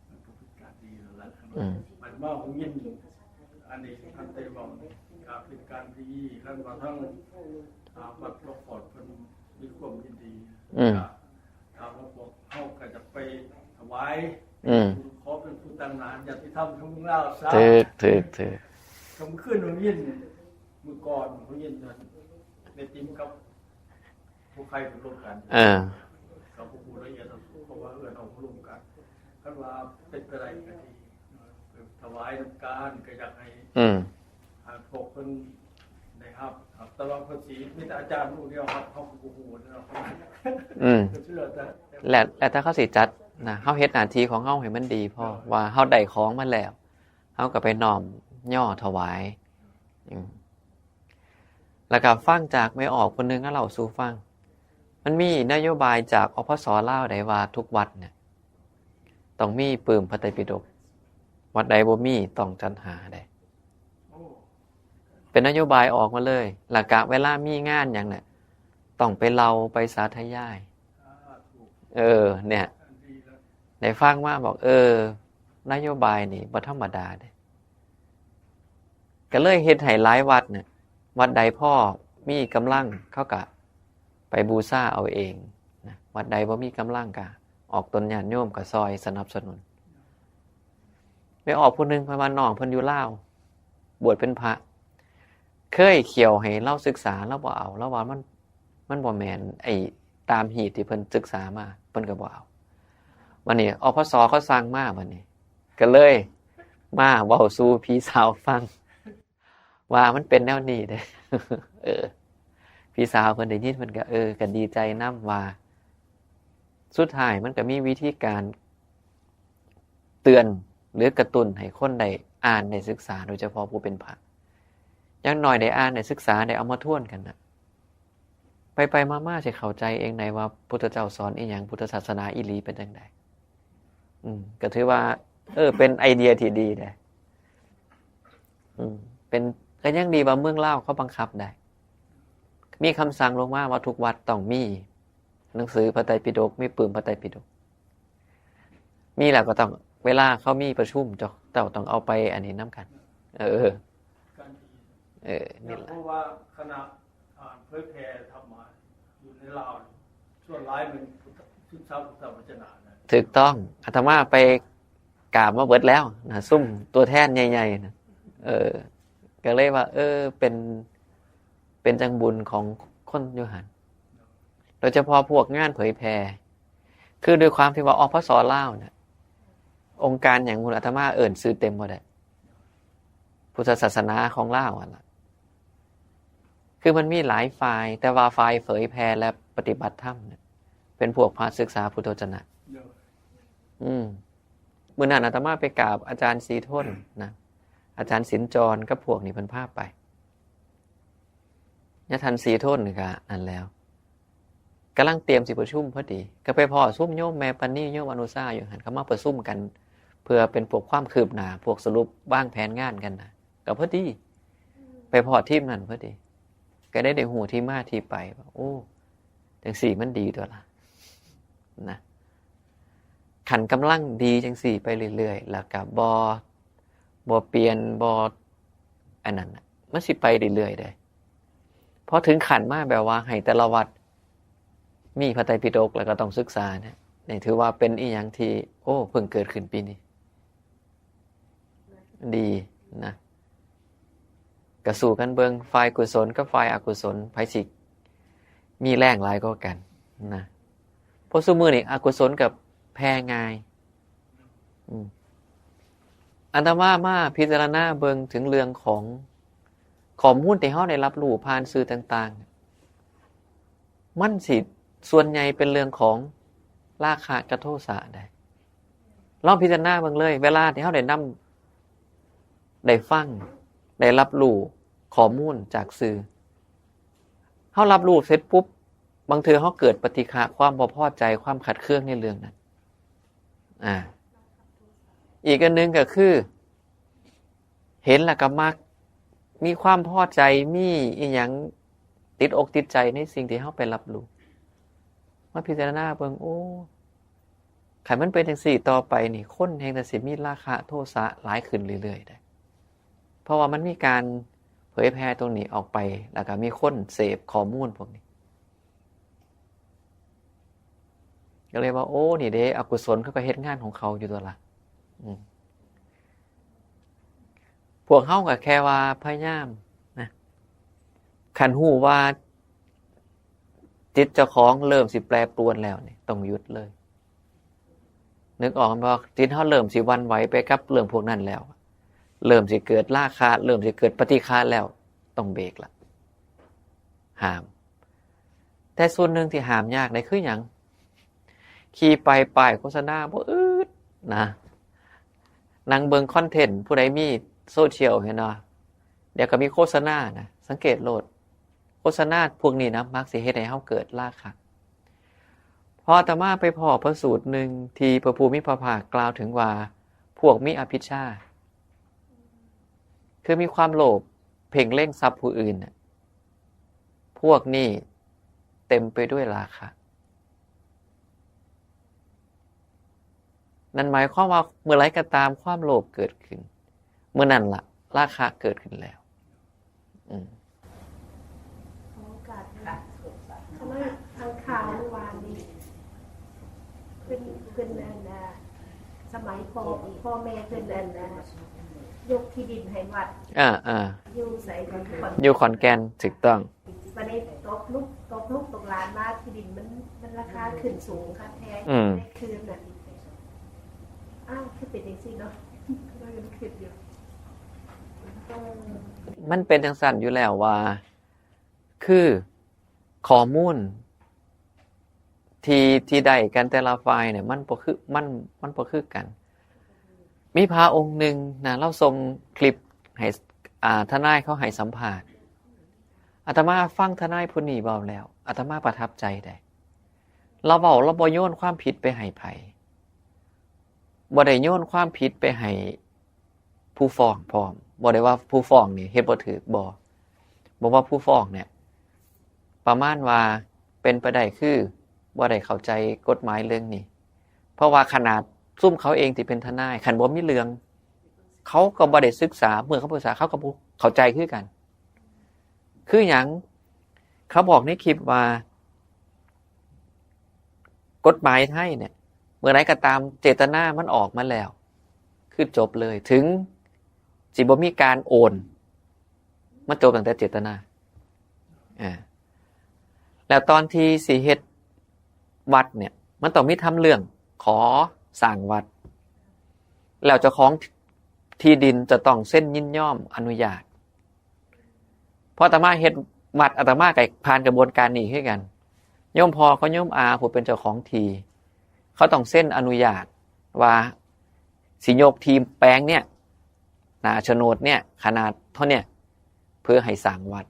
มันก็เป็นการดีแล้วล่ะ อืม มันว่าผมยิน อันนี้ท่านได้บอก ก็เป็นการดี ท่านว่าทั้ง อ่า วัดหลวงพ่อเพิ่นมีความยินดี อืม ก็ ถ้าว่าพวกเฮาก็จะไปถวาย อืม ขอเป็นผู้ตั้งหน้าญาติธรรมทั้งเมืองลาวซะ ถืก ถืก ถืก ก็มื้อคืนผมยิน มื้อก่อนผมยินนั่น แม่ติ๋มกับผู้ใครเป็นร่วมกัน เออ ก็บ่ฮู้ละเอียดทั้งสุด เพราะว่าเอิ้นเอามาร่วมกัน คันว่าเป็นไปได้ก็ดี ถวายนำกัน ก็อยากให้ อืม อ่า พวกเพิ่นได้รับครับ แต่ว่าเพิ่นสิมีแต่อาจารย์ผู้เดียวครับ เฮาก็บ่ฮู้เนาะ อืม ก็เชื่อแต่ และ และถ้าเขาสิจัดนะ เฮาเฮ็ดหน้าที่ของเฮาให้มันดีพอ เออ ว่าเฮาได้ของมาแล้ว เฮาก็ไปน้อมย่อถวาย อืม แล้วก็ฟังจากแม่ออกคนหนึ่งก็เล่าสู่ฟัง มันมีนโยบายจาก อพส ลาวได้ว่าทุกวัดเนี่ย ต้องมีปึ้มพระไตรปิฎก วัดใดบ่มีต้องจัดหาได้ โอ้ เป็นนโยบายออกมาเลย แล้วก็เวลามีงานหยังเนี่ย ต้องไปเล่าไปสาธยาย อ่า ถูก เออ เนี่ย อันดีแล้ว ได้ฟังมาบอก เออ นโยบายนี่บ่ธรรมดาเด้ ก็เลยเฮ็ดให้หลายวัดเนี่ย วัดใดพอมีกำลังเขาก็ไปบูชาเอาเองนะ วัดใดบ่มีกำลังก็ออกตนญาติโยมก็ซอยสนับสนุน ไปออกผู้หนึ่ง เพิ่นว่าน้องเพิ่นอยู่ลาว บวชเป็นพระ เคยเคี่ยวให้ลาวศึกษา ลาวบ่เอา ลาวว่ามัน มันบ่แม่นไอ้ตามฮีตที่เพิ่นศึกษามา เพิ่นก็บ่เอา บัดนี้ อพส เขาสั่งมา บัดนี้ ก็เลยมาเว้าสู่พี่สาวฟัง ว่ามันเป็นแนวนี้เด้ เออ พี่สาวเพิ่นได้ยิน เพิ่นก็ เออ ก็ดีใจนำว่า สุดท้ายมันก็มีวิธีการเตือนหรือกระตุ้นให้คนได้อ่านได้ศึกษา โดยเฉพาะผู้เป็นพระ อย่างน้อยได้อ่านได้ศึกษา ได้เอามาทวนกันน่ะ ไปๆมาๆสิเข้าใจเองได้ว่าพุทธเจ้าสอนอีหยัง พุทธศาสนาอีหลีเป็นจั่งใด อืม ก็ถือว่า เออ เป็นไอเดียที่ดีเด้ อืม เป็น ก็ยังดีว่าเมืองลาวเขาบังคับได้ มีคำสั่งลงมาว่าทุกวัดต้องมีหนังสือพระไตรปิฎก มีปึ้มพระไตรปิฎก มีแล้วก็ต้อง เวลาเขามีประชุม เจ้า เจ้าต้องเอาไปอันนี้นำกัน เออ การดี เออ นี่แหละ เพราะว่าคณะ อ่า เผยแผ่ธรรมะอยู่ในลาวนี่ ส่วนหลายมันพุทธ ศึกษาพุทธวจนะนะ ถูกต้อง อาตมาไปกราบมาเบิดแล้วนะ ซุมตัวแทนใหญ่ๆนะ เออ ก็เลยว่า เออ เป็น เป็นจั่งบุญของคนอยู่หั่น โดยเฉพาะพวกงานเผยแผ่ คือด้วยความที่ว่า อพส ลาวเนี่ย องค์การหยังบุญ อาตมาเอิ้นชื่อเต็มบ่ได้ พุทธศาสนาของลาวหั่นล่ะ คือมันมีหลายฝ่าย แต่ว่าฝ่ายเผยแผ่และปฏิบัติธรรมเนี่ย เป็นพวกพระศึกษาพุทธวจนะ อืม มื้อนั้นอาตมาไปกราบอาจารย์ศรีทนนะ อาจารย์สินจรกับพวกนี้เพิ่นพาไป ยะทันศรีทนนี่ก็นั่นแล้ว กำลังเตรียมสิประชุมพอดี ก็ไปพ้อซุมโยมแม่ปานี โยมอนุชาอยู่หั่น เขามาประชุมกัน เพื่อเป็นพวกความคืบหน้า พวกสรุปวางแผนงานกันนะ ก็พอดี ไปพ้อทีมนั่นพอดี ก็ได้ได้ฮู้ที่มาที่ไปว่า โอ้ จั่งซี้มันดีตัวละ นะ คันกำลังดีจั่งซี้ไปเรื่อยๆ แล้วก็บ่ บ่เปลี่ยน บ่ อันนั้นน่ะ มันสิไปเรื่อยๆเด้ พอถึงขั้นมาแบบว่าให้แต่ละวัดมีพระไตรปิฎกแล้วก็ต้องศึกษาเนี่ย นี่ถือว่าเป็นอีหยังที่ โอ้ เพิ่งเกิดขึ้นปีนี้ ดีนะ ก็สู้กันเบิ่ง ฝ่ายกุศลกับฝ่ายอกุศล ไผสิมีแรงหลายกว่ากันนะ เพราะซุมื้อนี้อกุศลก็แผ่ง่าย อืม อาตมามาพิจารณาเบิ่งถึงเรื่องของข้อมูลที่เฮาได้รับรู้ผ่านสื่อต่างๆ มันสิส่วนใหญ่เป็นเรื่องของราคะกับโทสะได้ ลองพิจารณาเบิ่งเลย เวลาที่เฮาได้นำ ได้ฟัง ได้รับรู้ข้อมูลจากสื่อ เฮารับรู้เสร็จปุ๊บ บางเทื่อเราเกิดปฏิฆะ ความบ่พอใจ ความขัดเคืองในเรื่องนั้น อ่า อีกอันหนึ่งก็คือ เห็นแล้วก็มัก มีความพอใจ มีอีหยังติดอกติดใจในสิ่งที่เราไปรับรู้ มาพิจารณาเบิ่ง โอ้ คันมันเป็นจังซี่ต่อไปนี่ คนแฮ่งแต่สิมีราคะโทสะหลายขึ้นเรื่อยๆเด้ เพราะว่ามันมีการเผยแพร่ตรงนี้ออกไป แล้วก็มีคนเสพข้อมูลพวกนี้ ก็เลยว่า โอ้ นี่เด้ อกุศลเขาก็เฮ็ดงานของเขาอยู่ตัวละ อืม พวกเฮาก็แค่ว่าพยายามนะ คันรู้ว่าจิตเจ้าของเริ่มสิแปรปรวนแล้วนี่ ต้องหยุดเลย นึกออกบ่ จิตเฮาเริ่มสิหวั่นไหวไปกับเรื่องพวกนั้นแล้ว เริ่มสิเกิดราคะ เริ่มสิเกิดปฏิฆะแล้ว ต้องเบรกละ ห้าม แต่ส่วนหนึ่งที่ห้ามยากได้คือหยัง ขี่ไปป้ายโฆษณาบ่อึดนะ นั่งเบิ่งคอนเทนต์ ผู้ใดมีโซเชียลเห็นบ่ เดี๋ยวก็มีโฆษณานะ สังเกตโลด โฆษณาพวกนี้นะ มักสิเฮ็ดให้เฮาเกิดราคะ เพราะอาตมาไปพ้อพระสูตรหนึ่งที่พระผู้มีพระภาคกล่าวถึงว่า พวกมีอภิชฌา คือมีความโลภ เพ่งเล็งทรัพย์ผู้อื่นน่ะ พวกนี้เต็มไปด้วยราคะ นั่นหมายความว่าเมื่อไหร่ก็ตามความโลภเกิดขึ้น เมื่อนั้นละราคะเกิดขึ้นแล้ว อืม ขอโอกาสค่ะ ทำไมทางข่าวเมื่อวานนี้ เพิ่น เพิ่นอันน่ะ สมัยพ่อ พ่อแม่เพิ่นอันน่ะ ยกที่ดินให้วัด อ่า อ่า อยู่ไสก่อน อยู่ขอนแก่น ถูกต้อง บัดนี้ตกลูก ตกลูกตกหลานมา ที่ดินมัน มันราคาขึ้นสูงค่ะ แพง อืม ได้คืนน่ะ อ้าว คือเป็นจังซี่เนาะ ก็ยังคิดอยู่ เออ มันเป็นจังซั่นอยู่แล้วว่า คือข้อมูลที่ ที่ได้กันแต่ละฝ่ายเนี่ย มันบ่คือ มัน มันบ่คือกัน มีพระองค์หนึ่งนะ ลาวส่งคลิปให้ อ่า ทนายเขาให้สัมภาษณ์ อาตมาฟังทนายผู้นี้เว้าแล้ว อาตมาประทับใจได้ ลาวเว้า ลาวบ่โยนความผิดไปให้ไผ บ่ได้โยนความผิดไปให้ผู้ฟ้องพร้อม บ่ได้ว่าผู้ฟ้องนี่เฮ็ดบ่ถูก บ่ บอกว่าผู้ฟ้องเนี่ย ประมาณว่าเป็นไปได้คือบ่ได้เข้าใจกฎหมายเรื่องนี้ เพราะว่าขนาดซุมเขาเองที่เป็นทนาย คันบ่มีเรื่อง เขาก็บ่ได้ศึกษา เมื่อเขาปรึกษา เขาก็บ่เข้าใจคือกัน คือหยัง เขาบอกในคลิปว่า กฎหมายไทยเนี่ย เมื่อใดก็ตามเจตนามันออกมาแล้ว คือจบเลย ถึงสิบ่มีการโอน มันจบตั้งแต่เจตนา อ่า แล้วตอนที่สิเฮ็ดวัดเนี่ย มันต้องมีทำเรื่องขอสร้างวัด แล้วเจ้าของที่ดินจะต้องเซ็นยินยอมอนุญาต เพราะอาตมาเฮ็ดวัด อาตมาก็ผ่านกระบวนการนี้คือกัน โยมพ่อกับโยมอาผู้เป็นเจ้าของที่ เขาต้องเซ็นอนุญาตว่าสิยกที่แปลงเนี่ย หน้าโฉนดเนี่ย ขนาดเท่าเนี่ย เพื่อให้สร้างวัด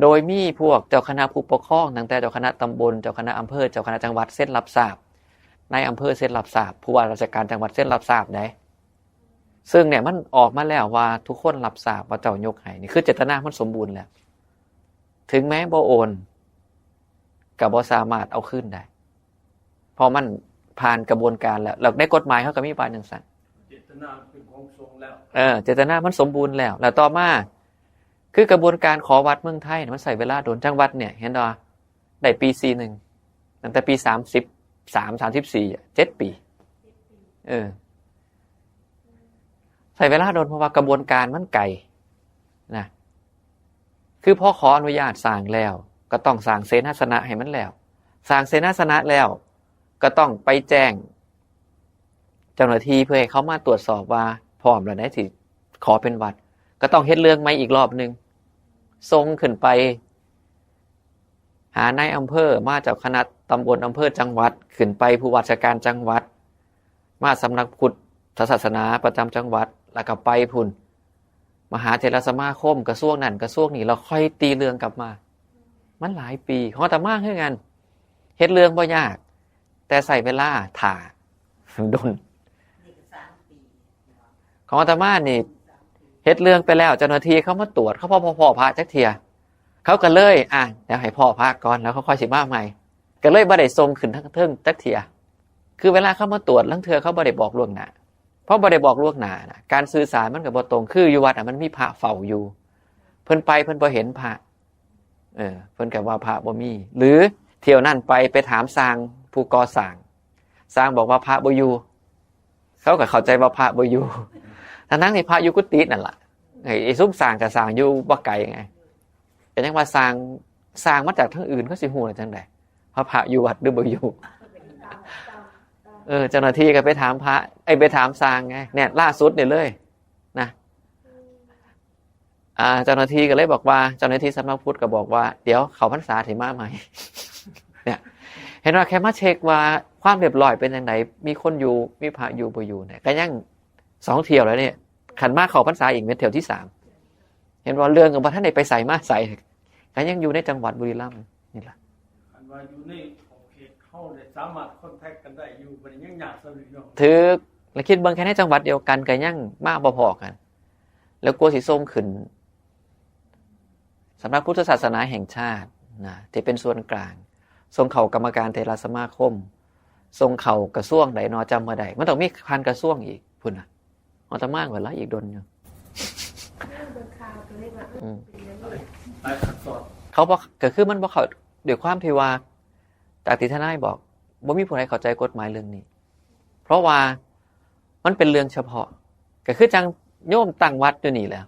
โดยมีพวกเจ้าคณะผู้ปกครอง ตั้งแต่เจ้าคณะตำบล เจ้าคณะอำเภอ เจ้าคณะจังหวัดเซ็นรับทราบ นายอำเภอเซ็นรับทราบ ผู้ว่าราชการจังหวัดเซ็นรับทราบได้ ซึ่งเนี่ยมันออกมาแล้วว่าทุกคนรับทราบว่าเจ้ายกให้ นี่คือเจตนามันสมบูรณ์แล้ว ถึงแม้บ่โอน ก็บ่สามารถเอาคืนได้ เพราะมันผ่านกระบวนการแล้ว แล้วในกฎหมายเขาก็มีว่าจังซั่น เจตนาเป็นของสงฆ์แล้ว เออ เจตนามันสมบูรณ์แล้ว แล้วต่อมา คือกระบวนการขอวัดเมืองไทยเนี่ยมันใช้เวลาโดน จังหวัดเนี่ย เห็นบ่ ได้ปีสี่หนึ่ง ตั้งแต่ปีสามสิบสาม สามสิบสี่อะ เจ็ดปี เออ ใช้เวลาโดน เพราะว่ากระบวนการมันไกลนะ คือพอขออนุญาตสร้างแล้ว ก็ต้องสร้างเสนาสนะให้มันแล้ว สร้างเสนาสนะแล้ว ก็ต้องไปแจ้งเจ้าหน้าที่เพื่อให้เขามาตรวจสอบว่าพร้อมแล้วได้สิขอเป็นวัด ก็ต้องเฮ็ดเรื่องใหม่อีกรอบหนึ่ง ส่งขึ้นไป หานายอำเภอ มาเจ้าคณะตำบล อำเภอ จังหวัด ขึ้นไปผู้ว่าราชการจังหวัด มาสำนักพุทธศาสนาประจำจังหวัด แล้วก็ไปพุ้น มหาเถรสมาคม กระทรวงนั่นกระทรวงนี้ แล้วค่อยตีเรื่องกลับมา มันหลายปี ของอาตมาคือกัน เฮ็ดเรื่องบ่ยาก แต่ใช้เวลาถ่า ดน ของอาตมานี่ เฮ็ดเรื่องไปแล้ว เจ้าหน้าที่เขามาตรวจ เขาบ่พ้อพระจักเทื่อ เขาก็เลย อ่ะ เดี๋ยวให้พ้อพระก่อน แล้วเขาค่อยสิมาใหม่ ก็เลยบ่ได้ส่งขึ้นเทิงจักเทื่อ คือเวลาเขามาตรวจ ลางเทื่อเขาบ่ได้บอกล่วงหน้า เพราะบ่ได้บอกล่วงหน้านะ การสื่อสารมันก็บ่ตรง คืออยู่วัดอะมันมีพระเฝ้าอยู่ เพิ่นไปเพิ่นบ่เห็นพระ เออ เพิ่นก็ว่าพระบ่มี หรือเที่ยวนั้นไป ไปถามช่างผู้ก่อสร้าง ช่างบอกว่าพระบ่อยู่ เขาก็เข้าใจว่าพระบ่อยู่ ทั้งๆที่พระอยู่กุฏินั่นล่ะ ไอ้ ไอ้ซุมช่างก็ช่างอยู่บ่ไกลไง ก็ยังว่าช่าง ช่างมาจากทางอื่น เขาสิฮู้ได้จั่งใด ว่าพระอยู่วัดหรือบ่อยู่ เออ เจ้าหน้าที่ก็ไปถามพระ ไอ้ย ไปถามช่างไง เนี่ย ล่าสุดนี่เลย นะ อ่า เจ้าหน้าที่ก็เลยบอกว่า เจ้าหน้าที่สำนักพุทธก็บอกว่า เดี๋ยวเข้าพรรษาสิมาใหม่ เนี่ย เห็นว่าแค่มาเช็คว่าความเรียบร้อยเป็นจั่งใด มีคนอยู่ มีพระอยู่บ่อยู่เนี่ย ก็ยังสองเที่ยวแล้วเนี่ย คันมาเข้าพรรษาอีกเป็นเที่ยวที่สาม เห็นว่าเรื่องก็บ่ทันได้ไปไสมาไส ก็ยังอยู่ในจังหวัดบุรีรัมย์นี่ล่ะ คันว่าอยู่ในขอบเขตเฮาเนี่ย สามารถคอนแทคกันได้อยู่ บ่ได้ยังยากส่ำนี้เนาะ ถือ แล้วคิดเบิ่งแค่ในจังหวัดเดียวกันก็ยังมาบ่พ้อกัน แล้วกลัวสิส่งขึ้น สำนักพุทธศาสนาแห่งชาตินะ ที่เป็นส่วนกลาง ส่งเข้ากรรมการเถรสมาคม ส่งเข้ากระทรวงใดนอ จำบ่ได้ มันต้องมีผ่านกระทรวงอีกพุ้นน่ะ อาตมาว่าละอีกดนอยู่ เบิ่งข่าวก็เลยว่า เออ อืม เป็นอย่างนี้แหละ หลายขั้นตอน เขาบอก ก็คือมันบ่เข้า ด้วยความที่ว่า จากที่ทนายบอก บ่มีผู้ใดเข้าใจกฎหมายเรื่องนี้ เพราะว่ามันเป็นเรื่องเฉพาะ ก็คือจั่งโยมตั้งวัดอยู่นี่แหละ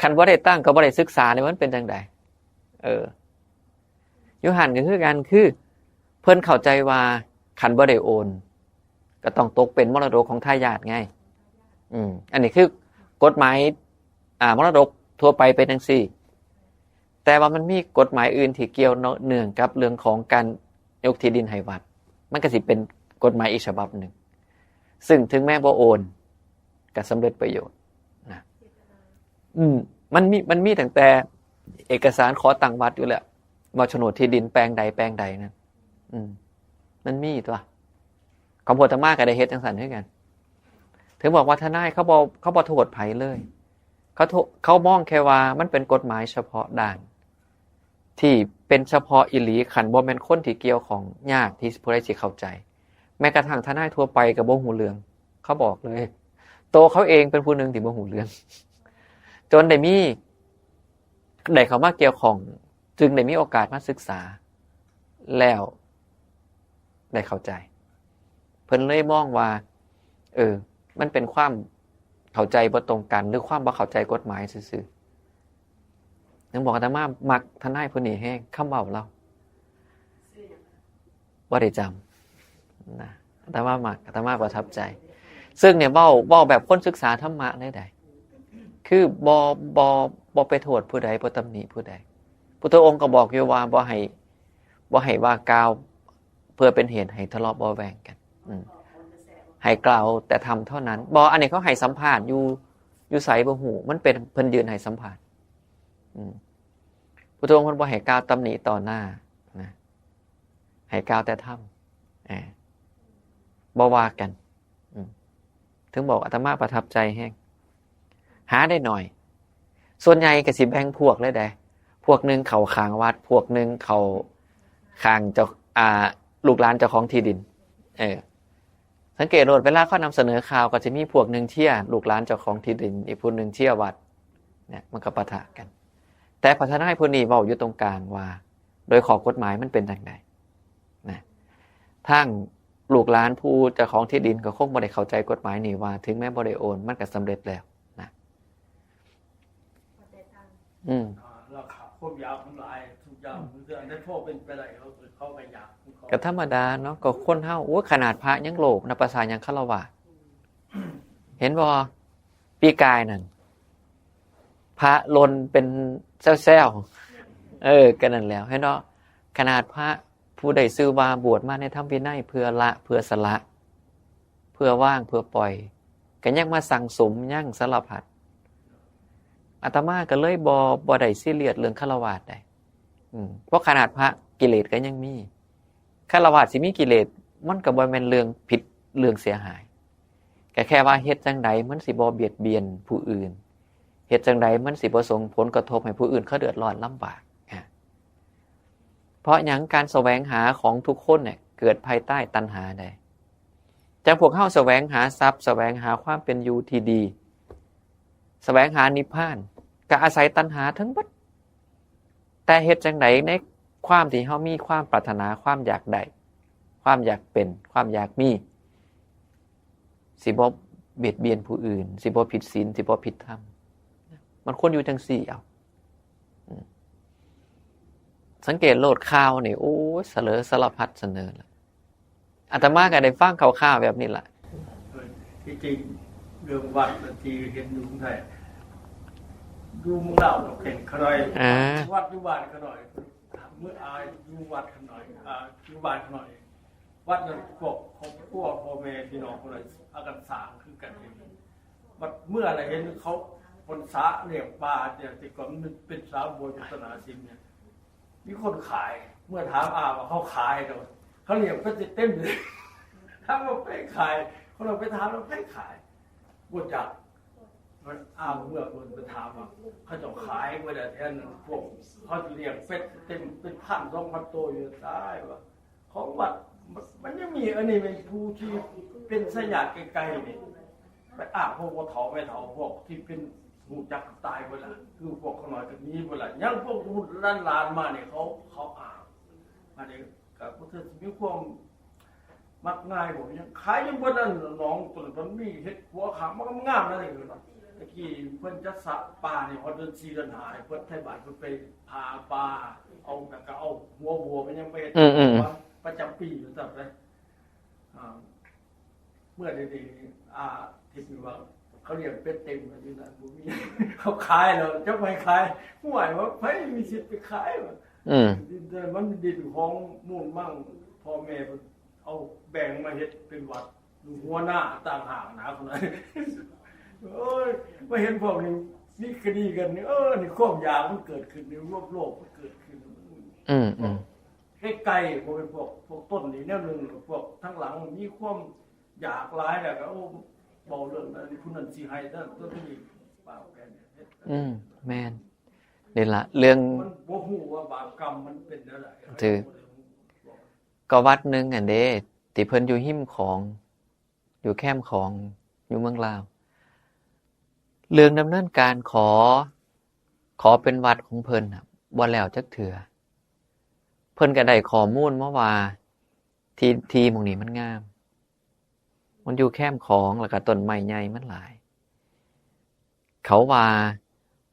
คันบ่ได้ตั้งก็บ่ได้ศึกษาเนี่ย มันเป็นจั่งใด เออ อยู่หั่นก็คือกัน คือเพิ่นเข้าใจว่าคันบ่ได้โอน ก็ต้องตกเป็นมรดกของทายาทไง อืม อันนี้คือกฎหมาย อ่า มรดกทั่วไปเป็นจั่งซี้ แต่ว่ามันมีกฎหมายอื่นที่เกี่ยวเนื่องกับเรื่องของการยกที่ดินให้วัด มันก็สิเป็นกฎหมายอีกฉบับหนึ่ง ซึ่งถึงแม้บ่โอน ก็สำเร็จประโยชน์นะ อืม มันมี มันมีตั้งแต่เอกสารขอตั้งวัดอยู่แล้ว ว่าโฉนดที่ดินแปลงใดแปลงใดนะ อืม มันมีตั๊ว ของพวกอาตมาก็ได้เฮ็ดจั่งซั่นคือกัน ถึงบอกว่าทนายเขาบ่ เขาบ่โทษไผเลย เขาโทษ เขามองแค่ว่ามันเป็นกฎหมายเฉพาะด้าน ที่เป็นเฉพาะอีหลี คันบ่แม่นคนที่เกี่ยวข้อง ยากที่ผู้ใดสิเข้าใจ แม้กระทั่งทนายทั่วไปก็บ่ฮู้เรื่อง เขาบอกเลย ตัวเขาเองเป็นผู้หนึ่งที่บ่ฮู้เรื่อง จนได้มี ได้เข้ามาเกี่ยวข้อง จึงได้มีโอกาสมาศึกษา แล้วได้เข้าใจ เพิ่นเลยมองว่า เออ มันเป็นความเข้าใจบ่ตรงกัน หรือความบ่เข้าใจกฎหมายซื่อๆ ยังบอกอาตมามักทนายผู้นี้แฮง คำเว้าลาว บ่ได้จำนะ อาตมามัก อาตมาประทับใจ ซึ่งเนี่ยเว้า เว้าแบบคนศึกษาธรรมะได้ใด คือบ่ บ่ บ่ไปโทษผู้ใด บ่ตำหนิผู้ใด พุทธองค์ก็บอกอยู่ว่าบ่ให้ บ่ให้ว่ากล่าวเพื่อเป็นเหตุให้ทะเลาะเบาะแว้งกัน อืม ให้กล่าวแต่ธรรมเท่านั้น บ่ อันนี้เขาให้สัมภาษณ์อยู่ อยู่ไสบ่ฮู้ มันเป็นเพิ่นยื่นให้สัมภาษณ์ อืม พุทธองค์เพิ่นบ่ให้กล่าวตำหนิต่อหน้านะ ให้กล่าวแต่ธรรม เออ บ่ว่ากัน อืม ถึงบอกอาตมาประทับใจแฮง หาได้หน่อย ส่วนใหญ่ก็สิแบ่งพวกเลยเด้ พวกหนึ่งเข้าข้างวัด พวกหนึ่งเข้าข้างเจ้า อ่า ลูกหลานเจ้าของที่ดิน เออ สังเกตโลด เวลาเขานำเสนอข่าวก็จะมีพวกหนึ่งเชียร์ลูกหลานเจ้าของที่ดิน อีกผู้หนึ่งเชียร์วัด เนี่ย มันก็ปะทะกัน แต่พระทนายผู้นี้เว้าอยู่ตรงกลางว่า โดยข้อกฎหมายมันเป็นจั่งใดนะ ทางลูกหลานผู้เจ้าของที่ดินก็คงบ่ได้เข้าใจกฎหมายนี่ว่า ถึงแม้บ่ได้โอน มันก็สำเร็จแล้วนะ อืม อ่า ราคาควบยาวทั้งหลาย ทุกอย่างมันจะได้พอเป็นไปได้ เขา เขาก็อยาก ก็ธรรมดาเนาะ ก็คนเฮา โอ้ย ขนาดพระยังโลภ นับประสาหยังฆราวาส เห็นบ่ ปีกายนั่น พระหล่นเป็นแซวๆ เออ ก็นั่นแหล้ว เห็นบ่ ขนาดพระผู้ใดชื่อว่าบวชมาในธรรมวินัย เพื่อละ เพื่อสละ เพื่อวาง เพื่อปล่อย ก็ยังมาสั่งสมยังสารพัด อาตมาก็เลยบ่ บ่ได้ซีเรียสเรื่องฆราวาสใด อืม เพราะขนาดพระกิเลสก็ยังมี ฆราวาสสิมีกิเลส มันก็บ่แม่นเรื่องผิด เรื่องเสียหาย ก็แค่ว่าเฮ็ดจั่งใดมันสิบ่เบียดเบียนผู้อื่น เฮ็ดจั่งใดมันสิบ่ส่งผลกระทบให้ผู้อื่นเขาเดือดร้อนลำบาก อ่ะ เพราะหยัง การแสวงหาของทุกคนเนี่ย เกิดภายใต้ตัณหาใด จั่งพวกเฮาแสวงหาทรัพย์ แสวงหาความเป็นอยู่ที่ดี แสวงหานิพพาน ก็อาศัยตัณหาทั้งหมด แต่เฮ็ดจั่งใดในความที่เฮามีความปรารถนา ความอยากได้ ความอยากเป็น ความอยากมี สิบ่เบียดเบียนผู้อื่น สิบ่ผิดศีล สิบ่ผิดธรรม มันควรอยู่จั่งซี้เอา อืม สังเกตโลดข่าวนี่ โอ้ย เสนอสารพัดเสนอละ อาตมาก็ได้ฟังข่าวๆแบบนี้ล่ะ ที่จริงเรื่องวัดบางทีเห็นอยู่เมืองไทย อยู่เมืองลาวก็เป็นขะน้อย อ่า วัดอยู่บ้านขะน้อย เมื่ออาอยู่วัดขะน้อย อ่า อยู่บ้านขะน้อย วัดนั้นพวกครอบครัวพ่อแม่พี่น้องคนนั้นอากันสร้างคือกันเอง วัดเมื่ออะไรเห็นเขาคนสระเลี้ยงปลาเนี่ย แต่ก่อนมันเป็นสระบัวอยู่ตนาสิมเนี่ย มีคนขาย เมื่อถามอาว่าเขาขายเนาะ เขาเลี้ยงเป็ดเต็มเลย ถามว่าใผขาย เขาเราไปถามว่าใผขาย บ่จัก มันอาเมื่อคนไปถามว่า เขาเจ้าขายบ่ได้แท้นั้น พวกเขาสิเลี้ยงเป็ดเต็มเป็นพันสองพันตัวอยู่ ตายว่ะ ของวัด มัน มันยังมี อันนี้เป็นผู้ที่เป็นไสยาดไกลๆนี่ ไปอ้างพวกพ่อเฒ่าแม่เฒ่า พวกที่เป็นฮู้จักตายเบิดล่ะ คือพวกขะน้อยก็หนีเบิดล่ะ ยังพวกรุ่นหลานๆมานี่ เขา เขาอ้าง อันนี้ก็บ่ถือสิมีความมักง่ายบ่ ยังขายยังเบิดนั่น หนองต้นมันมีเห็ดหัวขางมันงามนะนี่ ตะกี้เพิ่นจัดสระปลานี่ ฮอดเดือนสี่เดือนห้านี่ เพิ่นไทบ้านเพิ่นไปหาปลา เอา แล้วก็เอาหัวบัวมันยังไปเฮ็ด อืมอืม ประจำปีอยู่ซั่นเด้ อ่า เมื่อเดี๋ยวนี้ อ่า ที่มีว่าเขาเลี้ยงเป็ดเต็มอยู่นั่น บ่มี เขาขายแล้ว จักไผขาย ห่วยว่าไผมีสิทธิ์ไปขายวะ อืม ดิน แต่มันดินของมูลมั่ง พ่อแม่เพิ่นเอาแบ่งมาเฮ็ดเป็นวัด หัวหน้าต่างหากนะ คนนั้น โอ้ย มาเห็นพวกนี้มีคดีกันนี่ เออ นี่ความอยากมันเกิดขึ้น นี่รวบโลกมันเกิดขึ้น อืมอืม ใกล้ๆ บ่เป็นพวก พวกต้นนี่แนวหนึ่ง พวกทั้งหลังมีความอยากหลายแล้วก็ โอ้ เว้าเรื่องนั้น ผู้นั้นสิให้นั่น ตัวนี้ปากแปนเฮ็ด อืม แม่น นี่ล่ะ เรื่อง มันบ่ฮู้ว่าบาปกรรมมันเป็นแนวใด ถือ ก็วัดหนึ่งหั่นเด้ ที่เพิ่นอยู่ริมของ อยู่แคมของ อยู่เมืองลาว เรื่องดำเนินการขอ ขอเป็นวัดของเพิ่นน่ะ บ่แล้วจักเทื่อ เพิ่นก็ได้ข้อมูลมาว่า ที่ ที่หม่องนี้มันงาม มันอยู่แคมของ แล้วก็ต้นไม้ใหญ่มันหลาย เขาว่า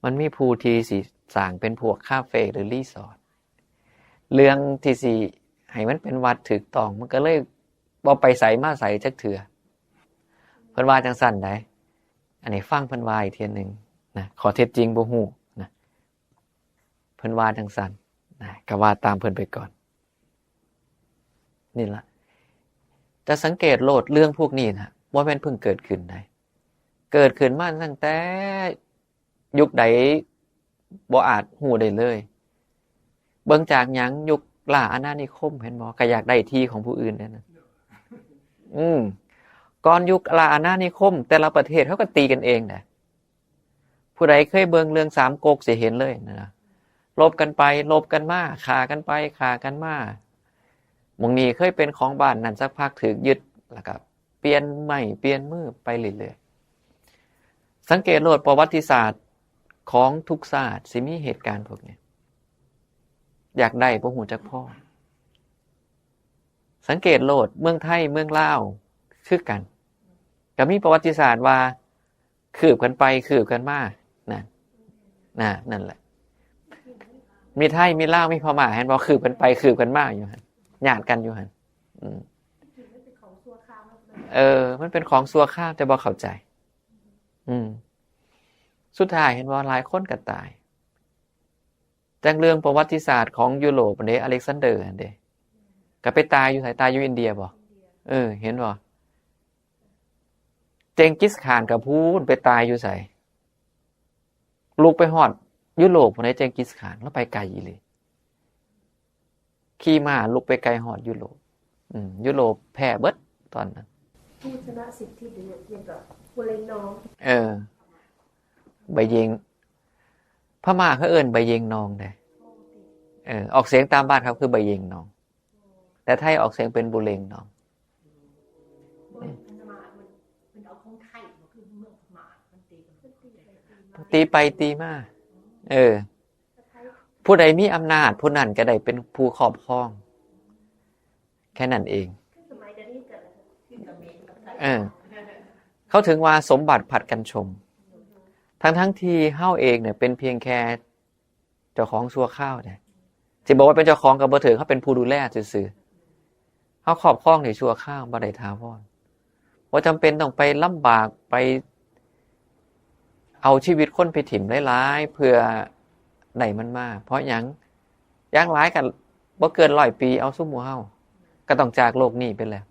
มันมีผู้ที่สิสร้างเป็นพวกคาเฟ่หรือรีสอร์ท เรื่องที่สิให้มันเป็นวัดถูกต้อง มันก็เลยบ่ไปไสมาไสจักเทื่อ เพิ่นว่าจั่งซั่นได๋ อันนี้ฟังเพิ่นว่าอีกเทื่อหนึ่งนะ ข้อเท็จจริงบ่ฮู้นะ เพิ่นว่าจั่งซั่นนะ ก็ว่าตามเพิ่นไปก่อน นี่ล่ะ จะสังเกตโลดเรื่องพวกนี้นะ บ่แม่นเพิ่งเกิดขึ้นได๋ เกิดขึ้นมาตั้งแต่ยุคใดบ่อาจฮู้ได้เลย เบิ่งจากหยัง ยุคล่าอาณานิคม เห็นบ่ ก็อยากได้ที่ของผู้อื่นนั่นน่ะ อืม ก่อนยุคล่าอาณานิคม แต่ละประเทศเขาก็ตีกันเองนะ ผู้ใดเคยเบิ่งเรื่องสามก๊กสิเห็นเลยนะ รบกันไป รบกันมา ฆ่ากันไป ฆ่ากันมา หม่องนี้เคยเป็นของบ้านนั่น สักพักถูกยึด แล้วก็เปลี่ยนไม้ เปลี่ยนมือไปเรื่อยๆ สังเกตโลด ประวัติศาสตร์ของทุกชาติสิมีเหตุการณ์พวกนี้ อยากได้บ่ฮู้จักพอ สังเกตโลด เมืองไทย เมืองลาว คือกัน ก็มีประวัติศาสตร์ว่า คืบกันไป คืบกันมา นั่น นะ นั่นแหละ มีไทย มีลาว มีพม่า เห็นบ่ คืบกันไป คืบกันมาอยู่หั่น ญาติกันอยู่หั่น อืม เออ มันเป็นของชั่วคราว แต่บ่เข้าใจ อืม สุดท้ายเห็นบ่ หลายคนก็ตาย จั่งเรื่องประวัติศาสตร์ของยุโรปเด้ อเล็กซานเดอร์หั่นเด้ ก็ไปตายอยู่ไส ตายอยู่อินเดียบ่ เออ เห็นบ่ เจงกิสข่านก็พู้นไปตายอยู่ไส ลุกไปฮอดยุโรปพุ้นเด้ เจงกิสข่าน ลาวไปไกลอีหลี ขี่ม้าลุกไปไกลฮอดยุโรป อืม ยุโรปแพ้เบิดตอนนั้น ผู้ชนะสิทธิหรือยังกับผู้เล่นน้อง เออ ใบเยง พม่าเขาเอิ้นใบเยงนองเด้ เออ ออกเสียงตามบ้านเขาคือใบเยงนอง แต่ไทยออกเสียงเป็นบุเรงนอง บริพนมามันมันเอาของไทยมาคือเมืองพม่ามันตีกัน ตีไปตีมา เออ ผู้ใดมีอำนาจผู้นั้นก็ได้เป็นผู้ครอบครอง แค่นั้นเอง คือสมัยเดี๋ยวนี้เกิดอะไรขึ้นกับเมนกับไทย เออ เขาถึงว่าสมบัติผัดกันชม ทั้งทั้งๆที่เฮาเองเนี่ยเป็นเพียงแค่เจ้าของชั่วคราวเนี่ย สิบอกว่าเป็นเจ้าของก็บ่ถือ เขาเป็นผู้ดูแลซื่อๆ เขาครอบครองในชั่วคราวบ่ได้ถาวร บ่จำเป็นต้องไปลำบากไป เอาชีวิตคนไปถิ่มหลายๆ เพื่อได้มันมา เพราะหยัง อย่างหลายก็บ่เกินร้อยปี เอาซุมหมู่เฮาก็ต้องจากโลกนี้ไปแล้ว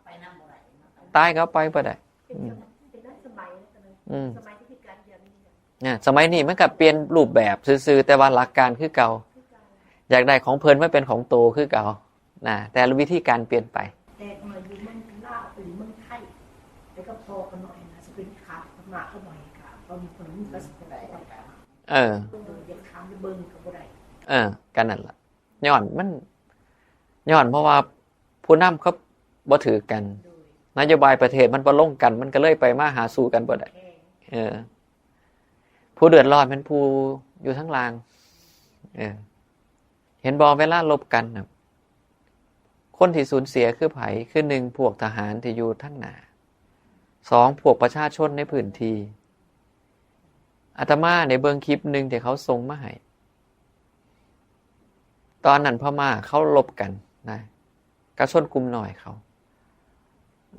ไปนั่งบ่ได้ ตายก็เอาไปบ่ได้ เป็นสมัยเป็นนั้นสมัยนะตอนนั้น อืม สมัยที่พิการอย่างนี้นะ นะ สมัยนี้มันก็เปลี่ยนรูปแบบซื่อๆ แต่ว่าหลักการคือเก่า อยากได้ของเพิ่นมาเป็นของโตคือเก่า นะ แต่วิธีการเปลี่ยนไป แต่มาอยู่เมืองลาวหรือเมืองไทยแล้วก็พอกันหน่อยนะจะเป็นขาดพม่าก็หน่อยค่ะเพราะมีคนมีภาษาไทย เออ โดยเด็ดขาดเบิ่งก็บ่ได้ เออ กันนั่นล่ะ ย้อนมัน ย้อนเพราะว่าผู้นำเขาบ่ถือกัน โดย นโยบายประเทศมันบ่ลงกัน มันก็เลยไปมาหาสู่กันบ่ได้ แค่ เออ ผู้เดือดร้อนเป็นผู้อยู่ทั้งล่าง เออ เห็นบ่ เวลาลบกันน่ะ คนที่สูญเสียคือไผ คือหนึ่ง พวกทหารที่อยู่ทั้งหน้า สอง พวกประชาชนในพื้นที่ อาตมาได้เบิ่งคลิปหนึ่งที่เขาส่งมาให้ ตอนนั้นพม่าเขาลบกันนะ กับชนกลุ่มน้อยเขา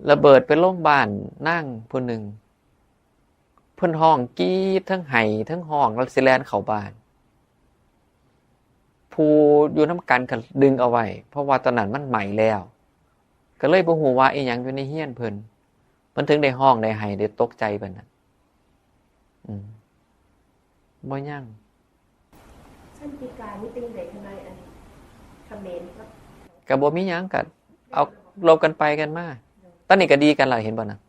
ระเบิดไปลงบ้านนางผู้หนึ่ง เพิ่นฮ้องกรี๊ดทั้งไห้ทั้งฮ้องแล้วสิแล่นเข้าบ้าน ผู้อยู่นำกันก็ดึงเอาไว้ เพราะว่าตอนนั้นมันไหม้แล้ว ก็เลยบ่ฮู้ว่าอีหยังอยู่ในเฮือนเพิ่น เพิ่นถึงได้ฮ้องได้ไห้ได้ตกใจปานนั้น อืม บ่ยัง ท่านพิการนี่เป็นไงทนายอันเขมรครับ ก็บ่มีหยัง ก็เอาลบกันไปกันมา ตอนนี้ก็ดีกันแล้ว เห็นบ่นะ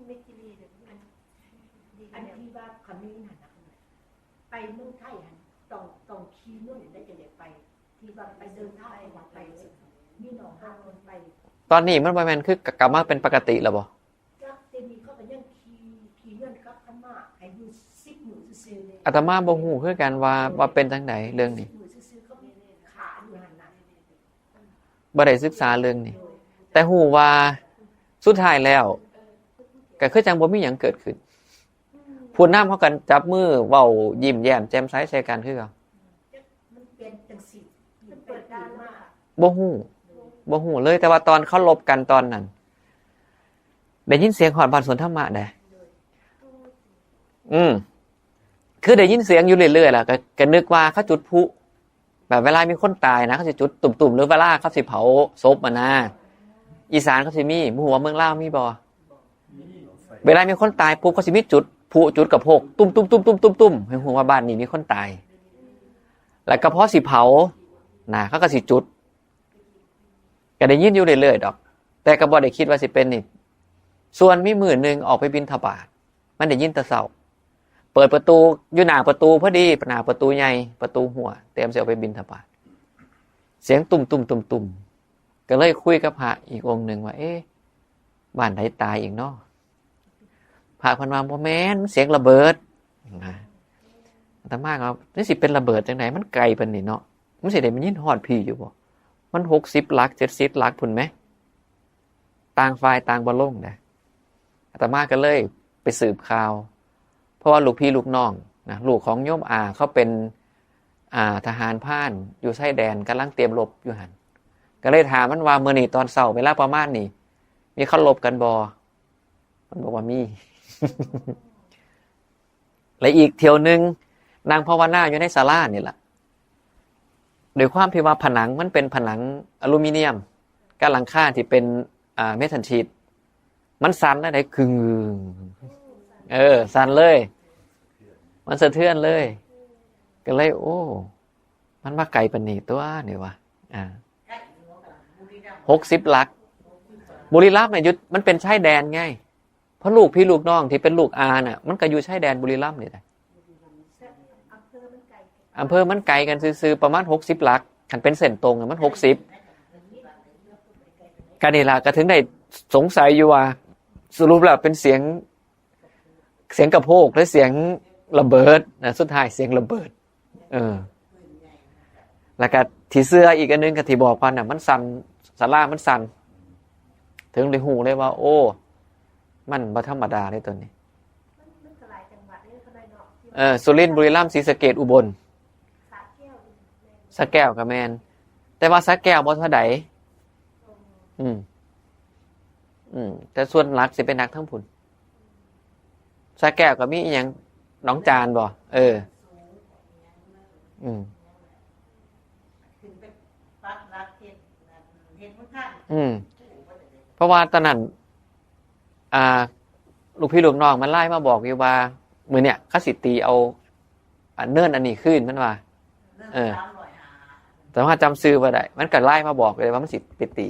ไม่กิรีเลยอันอันที่ว่าคำนี้นะนะไปเมืองไทยหันต้องต้องขี่เงินได้จะได้ไป ที่ว่าไปเดินทางไปไปมีน้องหาคนไป ตอนนี้มันบ่แม่นคือกลับมาเป็นปกติแล้วบ่ จักเจนี่เขาก็ยังขี่ขี่เงินกับพม่าให้อยู่สิบมื้อซื่อๆเลย อาตมาบ่ฮู้คือกันว่าว่าเป็นจังใดเรื่องนี้ สิบมื้อซื่อๆเขามีขาอยู่หันน่ะ บ่ได้ศึกษาเรื่องนี้ แต่ฮู้ว่าสุดท้ายแล้ว ก็คือจังบ่มีหยังเกิดขึ้น ผู้นำเขากันจับมือเว้ายิ้มแย้มแจ่มใสใส่กันคือเก่า มันเป็นจังสี่มันเปิดด้านมาก บ่ฮู้ บ่ฮู้เลย แต่ว่าตอนเขาลบกันตอนนั้น ได้ยินเสียงฮอดบ้านสวนธรรมะเด้ อืม คือได้ยินเสียงอยู่เรื่อยๆ แล้วก็ ก็นึกว่าเขาจุดพลุ แบบเวลามีคนตายนะ เขาสิจุดตุ่มๆ หรือเวลาเขาสิเผาศพอะนะ อีสานเขาสิมี บ่ฮู้ว่าเมืองลาวมีบ่ เวลามีคนตายปุ๊บ เขาสิมีจุดพลุ จุดกระโพก ตุ้มๆๆๆๆๆ ให้ฮู้ว่าบ้านนี้มีคนตาย แล้วก็พอสิเผา นะ เขาก็สิจุด ก็ได้ยินอยู่เรื่อยๆ ดอก แต่ก็บ่ได้คิดว่าสิเป็นนี่ ส่วนมีมื้อหนึ่งออกไปบิณฑบาต มันได้ยินแต่เช้า เปิดประตู อยู่หน้าประตูพอดี หน้าประตูใหญ่ ประตูหัว เตรียมสิออกไปบิณฑบาต เสียงตุ้มๆๆๆ ก็เลยคุยกับพระอีกองค์หนึ่งว่า เอ๊ะ บ้านใดตายอีกเนาะ พระเพิ่นว่า บ่แม่น มันเสียงระเบิด นะ อาตมาก็ นี่สิเป็นระเบิดจังใด มันไกลปานนี้เนาะ มันสิได้มายินฮอดพี้อยู่บ่ มันหกสิบหลัก เจ็ดสิบหลักพุ้นแหม ต่างฝ่ายต่างบ่ลงเด้ อาตมาก็เลยไปสืบข่าว เพราะว่าลูกพี่ลูกน้องนะ ลูกของโยมอาเขาเป็น อ่า ทหารพรานอยู่ชายแดน กำลังเตรียมรบอยู่หั่น ก็เลยถามมันว่า มื้อนี้ตอนเช้าเวลาประมาณนี้ มีเขารบกันบ่ มันบอกว่ามี และอีกเที่ยวหนึ่ง นั่งภาวนาอยู่ในศาลานี่แหละ ด้วยความที่ว่าผนังมันเป็นผนังอลูมิเนียม กับหลังคาที่เป็น อ่า เมทัลชีท มันสั่นแล้วได้ คึง เออ สั่นเลย มันสะเทือนเลย ก็เลย โอ้ มันมาไกลปานนี้ตัวนี่วะ อ่า หกสิบหลัก บุรีรัมย์เนี่ยอยู่ มันเป็นชายแดนไง เพราะลูกพี่ลูกน้องที่เป็นลูกอาน่ะ มันก็อยู่ชายแดนบุรีรัมย์นี่แหละ อำเภอมันไกลกันซื่อๆ ประมาณหกสิบหลัก คันเป็นเส้นตรงน่ะมันหกสิบ ก็นี่ล่ะ ก็ถึงได้สงสัยอยู่ว่า สรุปแล้วเป็นเสียง เสียงกระโพกหรือเสียงระเบิดนะ สุดท้ายเสียงระเบิด เออ แล้วก็ที่เชื่ออีกอันนึงก็ที่บอกว่าน่ะ มันสั่น ศาลามันสั่น ถึงได้ฮู้เลยว่า โอ้ มันบ่ธรรมดาเลยตัวนี้ มันก็หลายจังหวัดเลย เออ สุรินทร์ บุรีรัมย์ ศรีสะเกษ อุบล สระแก้วก็แม่น แต่ว่าสระแก้วบ่เท่าใด อืม อืม แต่ส่วนหลักสิเป็นหนักทั้งพุ้น สระแก้วก็มีอีหยัง หนองจานบ่ เออ อืม อืม เพราะว่าตอนนั้น อ่า ลูกพี่ลูกน้องมันไลน์มาบอกอยู่ว่า มื้อเนี้ยเขาสิตีเอา อ่า เนินอันนี้คืน มันว่า เออ แต่ว่าจำชื่อบ่ได้ มันก็ไลน์มาบอกเลยว่ามันสิไปตี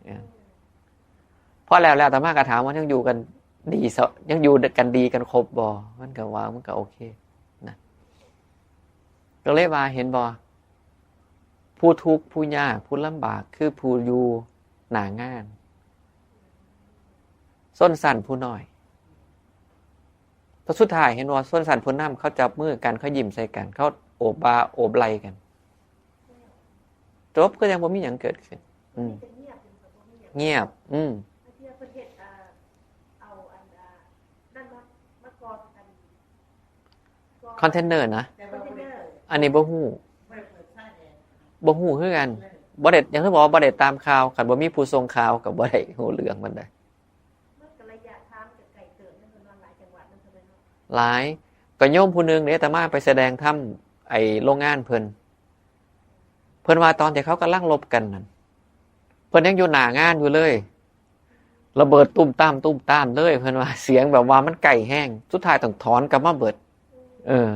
เออ พอแล้วแล้วอาตมาก็ถามว่ายังอยู่กันดีซะ ยังอยู่กันดีกันครบบ่ มันก็ว่ามันก็โอเคนะ ก็เลยว่าเห็นบ่ ผู้ทุกข์ผู้ยากผู้ลำบากคือผู้อยู่หน้างาน ชนชั้นผู้น้อย แต่สุดท้ายเห็นว่าชนชั้นผู้นำเขาจับมือกัน เขายิ้มใส่กัน เขาโอบบ่าโอบไหล่กัน จบ ก็ยังบ่มีหยังเกิดขึ้น อืม เงียบ อืม คอนเทนเนอร์นะ อันนี้บ่ฮู้ บ่ฮู้คือกัน บ่ได้ อย่างที่บอกว่าบ่ได้ตามข่าว คันบ่มีผู้ส่งข่าวก็บ่ได้ฮู้เรื่องมันได้ หลาย ก็โยมผู้หนึ่งเนี่ย อาตมาไปแสดงธรรม ไอ้โรงงานเพิ่น เพิ่นว่าตอนที่เขากำลังรบกันนั่น เพิ่นยังอยู่หน้างานอยู่เลย ระเบิดตุ้มตามตุ้มตามเลย เพิ่นว่าเสียงแบบว่ามันใกล้แฮง สุดท้ายต้องถอนกลับมาเบิด เออ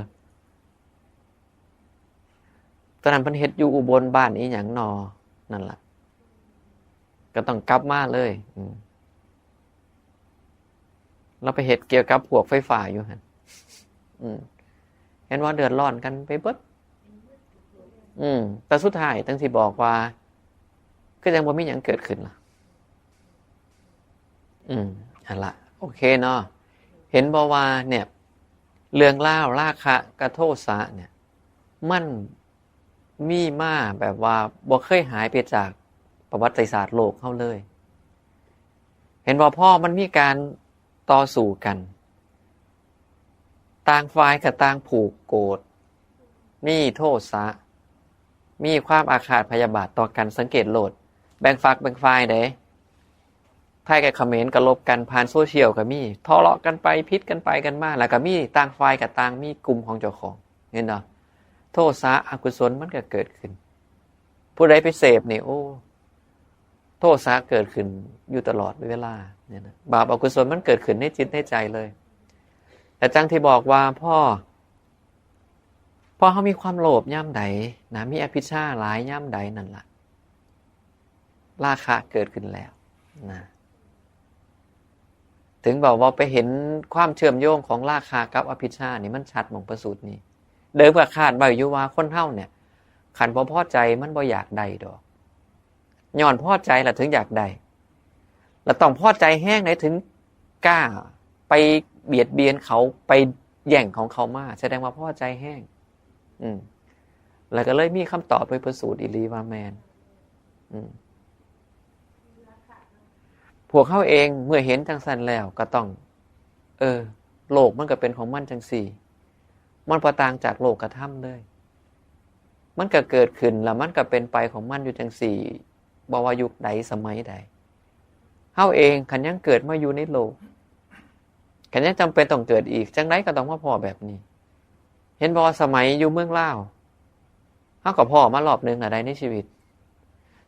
ตอนนั้นเพิ่นเฮ็ดอยู่อุบล บ้านอีหยังนอ นั่นล่ะ ก็ต้องกลับมาเลย อืม เราไปเฮ็ดเกี่ยวกับพวกไฟฟ้าอยู่หั่น อืม เห็นว่าเดือดร้อนกันไปเบิด อืม แต่สุดท้ายจั่งสิบอกว่า คือยังบ่มีหยังเกิดขึ้นล่ะ อืม อันละ โอเคเนาะ เห็นบ่ว่าเนี่ย เรื่องราวราคะกับโทสะเนี่ย มันมีมาแบบว่าบ่เคยหายไปจากประวัติศาสตร์โลกเฮาเลย เห็นบ่ พอมันมีการต่อสู้กัน ต่างฝ่ายก็ต่างผูกโกรธ มีโทสะ มีความอาฆาตพยาบาทต่อกัน สังเกตโลด แบ่งฝักแบ่งฝ่ายเด้ ไทยกับเขมรก็ลบกัน ผ่านโซเชียลก็มี ทะเลาะกันไป ผิดกันไปกันมา แล้วก็มีต่างฝ่ายกับต่างมีกลุ่มของเจ้าของ เห็นบ่ โทสะอกุศลมันก็เกิดขึ้น ผู้ใดไปเสพนี่ โอ้ โทสะเกิดขึ้นอยู่ตลอดเวลาเนี่ยนะ บาปอกุศลมันเกิดขึ้นในจิตในใจเลย แต่จั่งที่บอกว่าพอ พอเฮามีความโลภยามใดนะ มีอภิชฌาหลายยามใดนั่นล่ะ ราคะเกิดขึ้นแล้วนะ ถึงบอกว่าไปเห็นความเชื่อมโยงของราคะกับอภิชฌานี่มันชัดหม่องพระสูตรนี้ โดยเพื่อคาดไว้อยู่ว่าคนเฮาเนี่ย คันบ่พอใจมันบ่อยากได้ดอก ย้อนพอใจล่ะถึงอยากได้ แล้วต้องพอใจแฮงไหนถึงกล้าไปเบียดเบียนเขา ไปแย่งของเขามา แสดงว่าพอใจแฮง อืม แล้วก็เลยมีคำตอบโดยพระสูตรอีหลีว่าแม่น อืม พวกเขาเองเมื่อเห็นจังซั่นแล้วก็ต้อง เออ โลกมันก็เป็นของมันจังซี่ มันบ่ต่างจากโลกธรรมเลย มันก็เกิดขึ้นแล้วมันก็เป็นไปของมันอยู่จังซี่ บ่ว่ายุคใดสมัยใด เฮาเองคันยังเกิดมาอยู่ในโลก คันยังจำเป็นต้องเกิดอีก จังใดก็ต้องมาพ้อแบบนี้ เห็นบ่ สมัยอยู่เมืองลาว เฮาก็พ้อมารอบหนึ่งแล้วได้ในชีวิต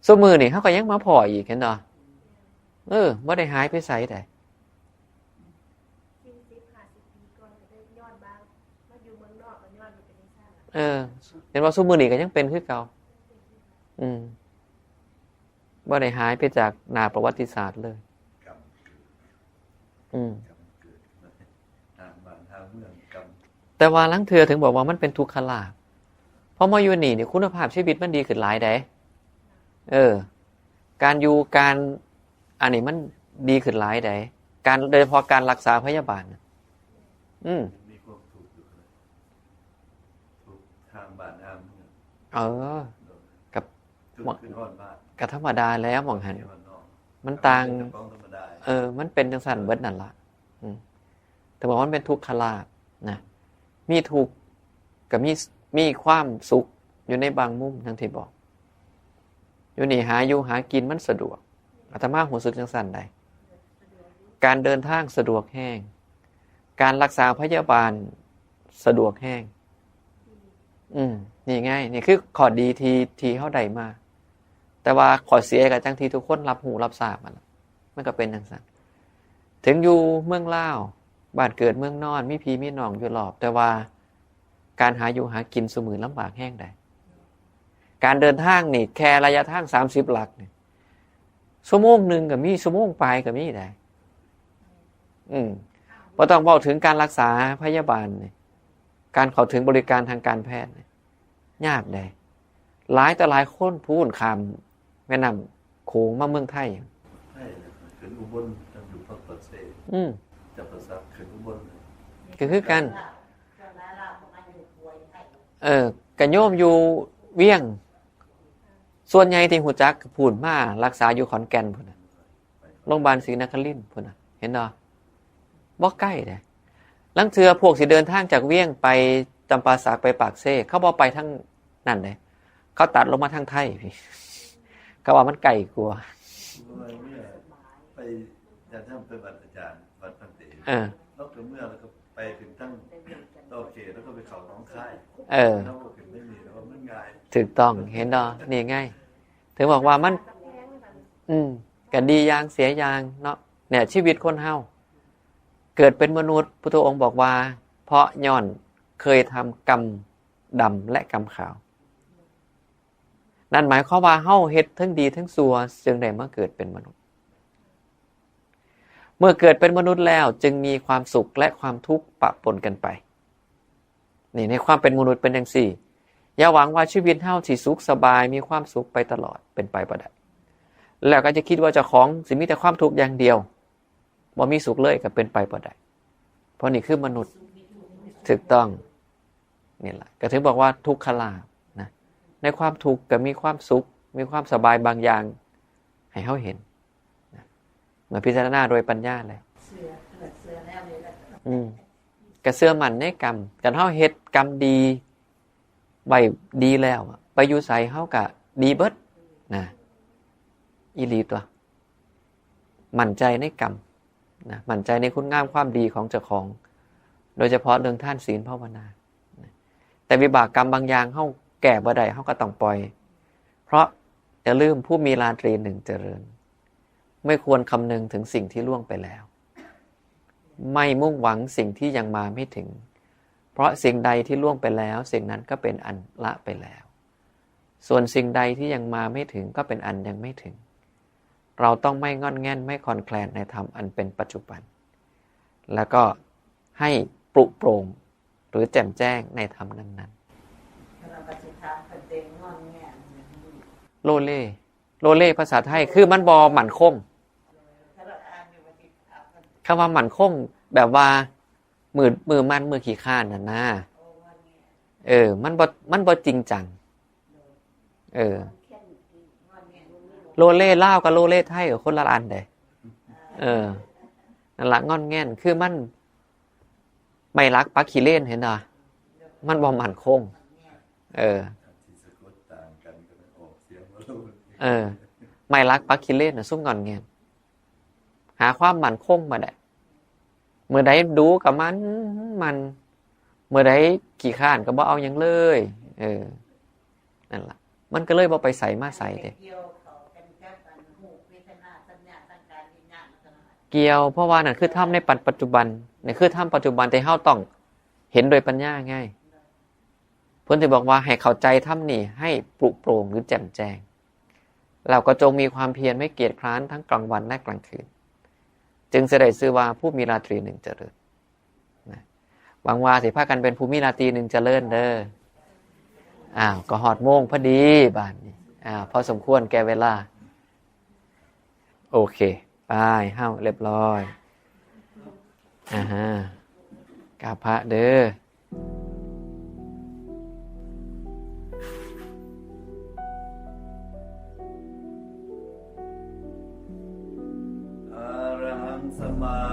ซุมื้อนี่เฮาก็ยังมาพ้ออีก เห็นบ่ เออ บ่ได้หายไปไสใด สี่สิบห้าสิบปีก่อนก็ได้ย้อนบ้าง มาอยู่เมืองนอกก็ย้อนอยู่เป็นจังซั่นล่ะ เออ เห็นบ่ ซุมื้อนี่ก็ยังเป็นคือเก่า อืม บ่ได้หายไปจากหน้าประวัติศาสตร์เลย กรรมเกิด อืม กรรมเกิด ทางบ้านทางเมืองกรรม แต่ว่าลางเทื่อถึงบอกว่ามันเป็นทุกขลาภ เพราะมาอยู่นี่นี่คุณภาพชีวิตมันดีขึ้นหลายใดเออ การอยู่การ อันนี้มันดีขึ้นหลายใดการ โดยเฉพาะการรักษาพยาบาลน่ะอืม มีความทุกข์อยู่เลยทุกข์ทางบ้านทางเมือง เออ กับ ทุกข์ขึ้นฮอดบ้าน ก็ธรรมดาแล้วหม่องหัน ที่บ้านนอก มันต่าง เป็นเจ้าของธรรมดา เออ มันเป็นจังซั่นเบิดนั่นละอืมแต่บอกว่ามันเป็นทุกขลาภนะ มีทุกข์กับมี มีความสุขอยู่ในบางมุมทั้งที่บอก อยู่นี่หาอยู่หากินมันสะดวก อาตมารู้สึกจังซั่นใด การเดินทางสะดวกแฮง การรักษาพยาบาลสะดวกแฮง อืม นี่ไง นี่คือข้อดีที่ ที่เฮาได้มา แต่ว่าข้อเสียก็จังที่ทุกคนรับรู้รับทราบมันล่ะ มันก็เป็นจังซั่น ถึงอยู่เมืองลาว บ้านเกิดเมืองนอน มีพี่มีน้องอยู่รอบ แต่ว่าการหาอยู่หากินซุมื้อลำบากแฮงใด การเดินทางนี่ แค่ระยะทางสามสิบหลักนี่ ชั่วโมงหนึ่งก็มี ชั่วโมงปลายก็มีใด อืม บ่ต้องเว้าถึงการรักษาพยาบาลนี่ การเข้าถึงบริการทางการแพทย์นี่ ยากใด หลายต่อหลายคนพู้นข้ามแม่น้ำโขงมาเมืองไทย ใช่เลยขึ้นอุบลจังอยู่ภาคปากเซ อืม จับประสักขึ้นอุบลเลย ก็คือกัน เออ กะโยมอยู่เวียง ส่วนใหญ่ที่ฮู้จักก็พู้นมารักษาอยู่ขอนแก่นพู้นน่ะ โรงพยาบาลศรีนครินทร์พู้นน่ะ เห็นบ่ บ่ไกลเด้ ลางเทื่อพวกสิเดินทางจากเวียงไปจำปาสักไปปากเซ เขาบ่ไปทางนั้นเด้ เขาตัดลงมาทางไทยพี่ เขาว่ามันไกลกว่า เมื่อไปอาจารย์ท่านไปวัดอาจารย์วัดพันเต เออ แล้วก็เมื่อแล้วก็ไปถึงตั้งต่อเขตแล้วก็ไปเขาหนองคาย เออ แล้วก็ถึงไม่มีแล้วมันง่าย ถูกต้อง เห็นบ่ นี่ไง ถึงบอกว่ามัน อืม ก็ดีอย่างเสียอย่างเนาะ เนี่ย ชีวิตคนเฮา เกิดเป็นมนุษย์ พุทธองค์บอกว่า เพราะย้อนเคยทำกรรมดำและกรรมขาว นั่นหมายความว่าเฮาเฮ็ดทั้งดีทั้งชั่ว จึงได้มาเกิดเป็นมนุษย์ เมื่อเกิดเป็นมนุษย์แล้วจึงมีความสุขและความทุกข์ปะปนกันไป นี่ในความเป็นมนุษย์เป็นจังซี่ อย่าหวังว่าชีวิตเฮาสิสุขสบายมีความสุขไปตลอด เป็นไปบ่ได้ แล้วก็จะคิดว่าเจ้าของสิมีแต่ความทุกข์อย่างเดียว บ่มีสุขเลยก็เป็นไปบ่ได้ เพราะนี่คือมนุษย์ ถูกต้อง นี่แหละ ก็ถึงบอกว่าทุกขลาภนะ ในความทุกข์ก็มีความสุข มีความสบายบางอย่าง ให้เฮาเห็นนะ มาพิจารณาโดยปัญญาเลย เชื่อเกิดเชื่อแล้วนี่แหละ อืม ก็เชื่อมั่นในกรรม คันเฮาเฮ็ดกรรมดี ไว้ดีแล้วอะ ไปอยู่ไสเฮาก็ดีเบิดนะ อีหลีตัว มั่นใจในกรรมนะ มั่นใจในคุณงามความดีของเจ้าของ โดยเฉพาะเรื่องทานศีลภาวนานะ แต่วิบากกรรมบางอย่างเฮาแก้บ่ได้ เฮาก็ต้องปล่อย เพราะอย่าลืม ผู้มีราตรีหนึ่งเจริญ ไม่ควรคำนึงถึงสิ่งที่ล่วงไปแล้ว ไม่มุ่งหวังสิ่งที่ยังมาไม่ถึง เพราะสิ่งใดที่ล่วงไปแล้ว สิ่งนั้นก็เป็นอันละไปแล้ว ส่วนสิ่งใดที่ยังมาไม่ถึง ก็เป็นอันยังไม่ถึง เราต้องไม่ง่อนแง่น ไม่คลอนแคลนในธรรมอันเป็นปัจจุบัน แล้วก็ให้ปลุกโปร่ง หรือแจ่มแจ้งในธรรมนั้น เราก็จะถามกันเต็มงอนแง่นอย่างนี้ ๆ โลเล โลเลภาษาไทย คือมันบ่มั่นคง ถ้าเราอ่านอยู่ว่าติดถามกัน คำว่ามั่นคง แบบว่า มือ มือมัน มือขี้คร้านน่ะนะ โอ้งอนแง่น เออ มันบ่ มันบ่จริงจัง เออ งอนแง่น โลเลลาวกับโลเลไทยก็คนละอันเด้ เออ นั่นละ ง่อนแง่น คือมัน ไม้หลักปักขี้เลน เห็นบ่ มันบ่มั่นคง เออ ที่สะกดต่างกันก็ออกเสียงว่าโล เออ ไม้หลักปักขี้เลนน่ะ ซุมง่อนแง่น หาความมั่นคงบ่ได้ มื้อใดดูก็มัน มัน มื้อใดขี้คร้านก็บ่เอาหยังเลย เออ นั่นล่ะ มันก็เลยบ่ไปไสมาไสเด้ เกี่ยวเขากันกับอันรูปเวทนาสัญญาสังขารวิญญาณมันก็นั่นแหละ เกี่ยว เพราะว่านั่นคือธรรมในปัจจุบัน นี่คือธรรมปัจจุบันที่เฮาต้องเห็นโดยปัญญาไง เพิ่นสิบอกว่าให้เข้าใจธรรมนี่ให้ปลุกโปร่งหรือแจ่มแจ้ง แล้วก็จงมีความเพียรไม่เกียจคร้านทั้งกลางวันและกลางคืน จึงจะได้ชื่อว่าผู้มีราตรีหนึ่งเจริญนะ หวังว่าสิพากันเป็นผู้มีราตรีหนึ่งเจริญเด้อ อ้าว ก็ฮอดโมงพอดีบาดนี้ อ้าว พอสมควรแก่เวลา โอเค ไป เฮาเรียบร้อย อ่าฮะ กราบพระเด้อ อะระหังสัมมา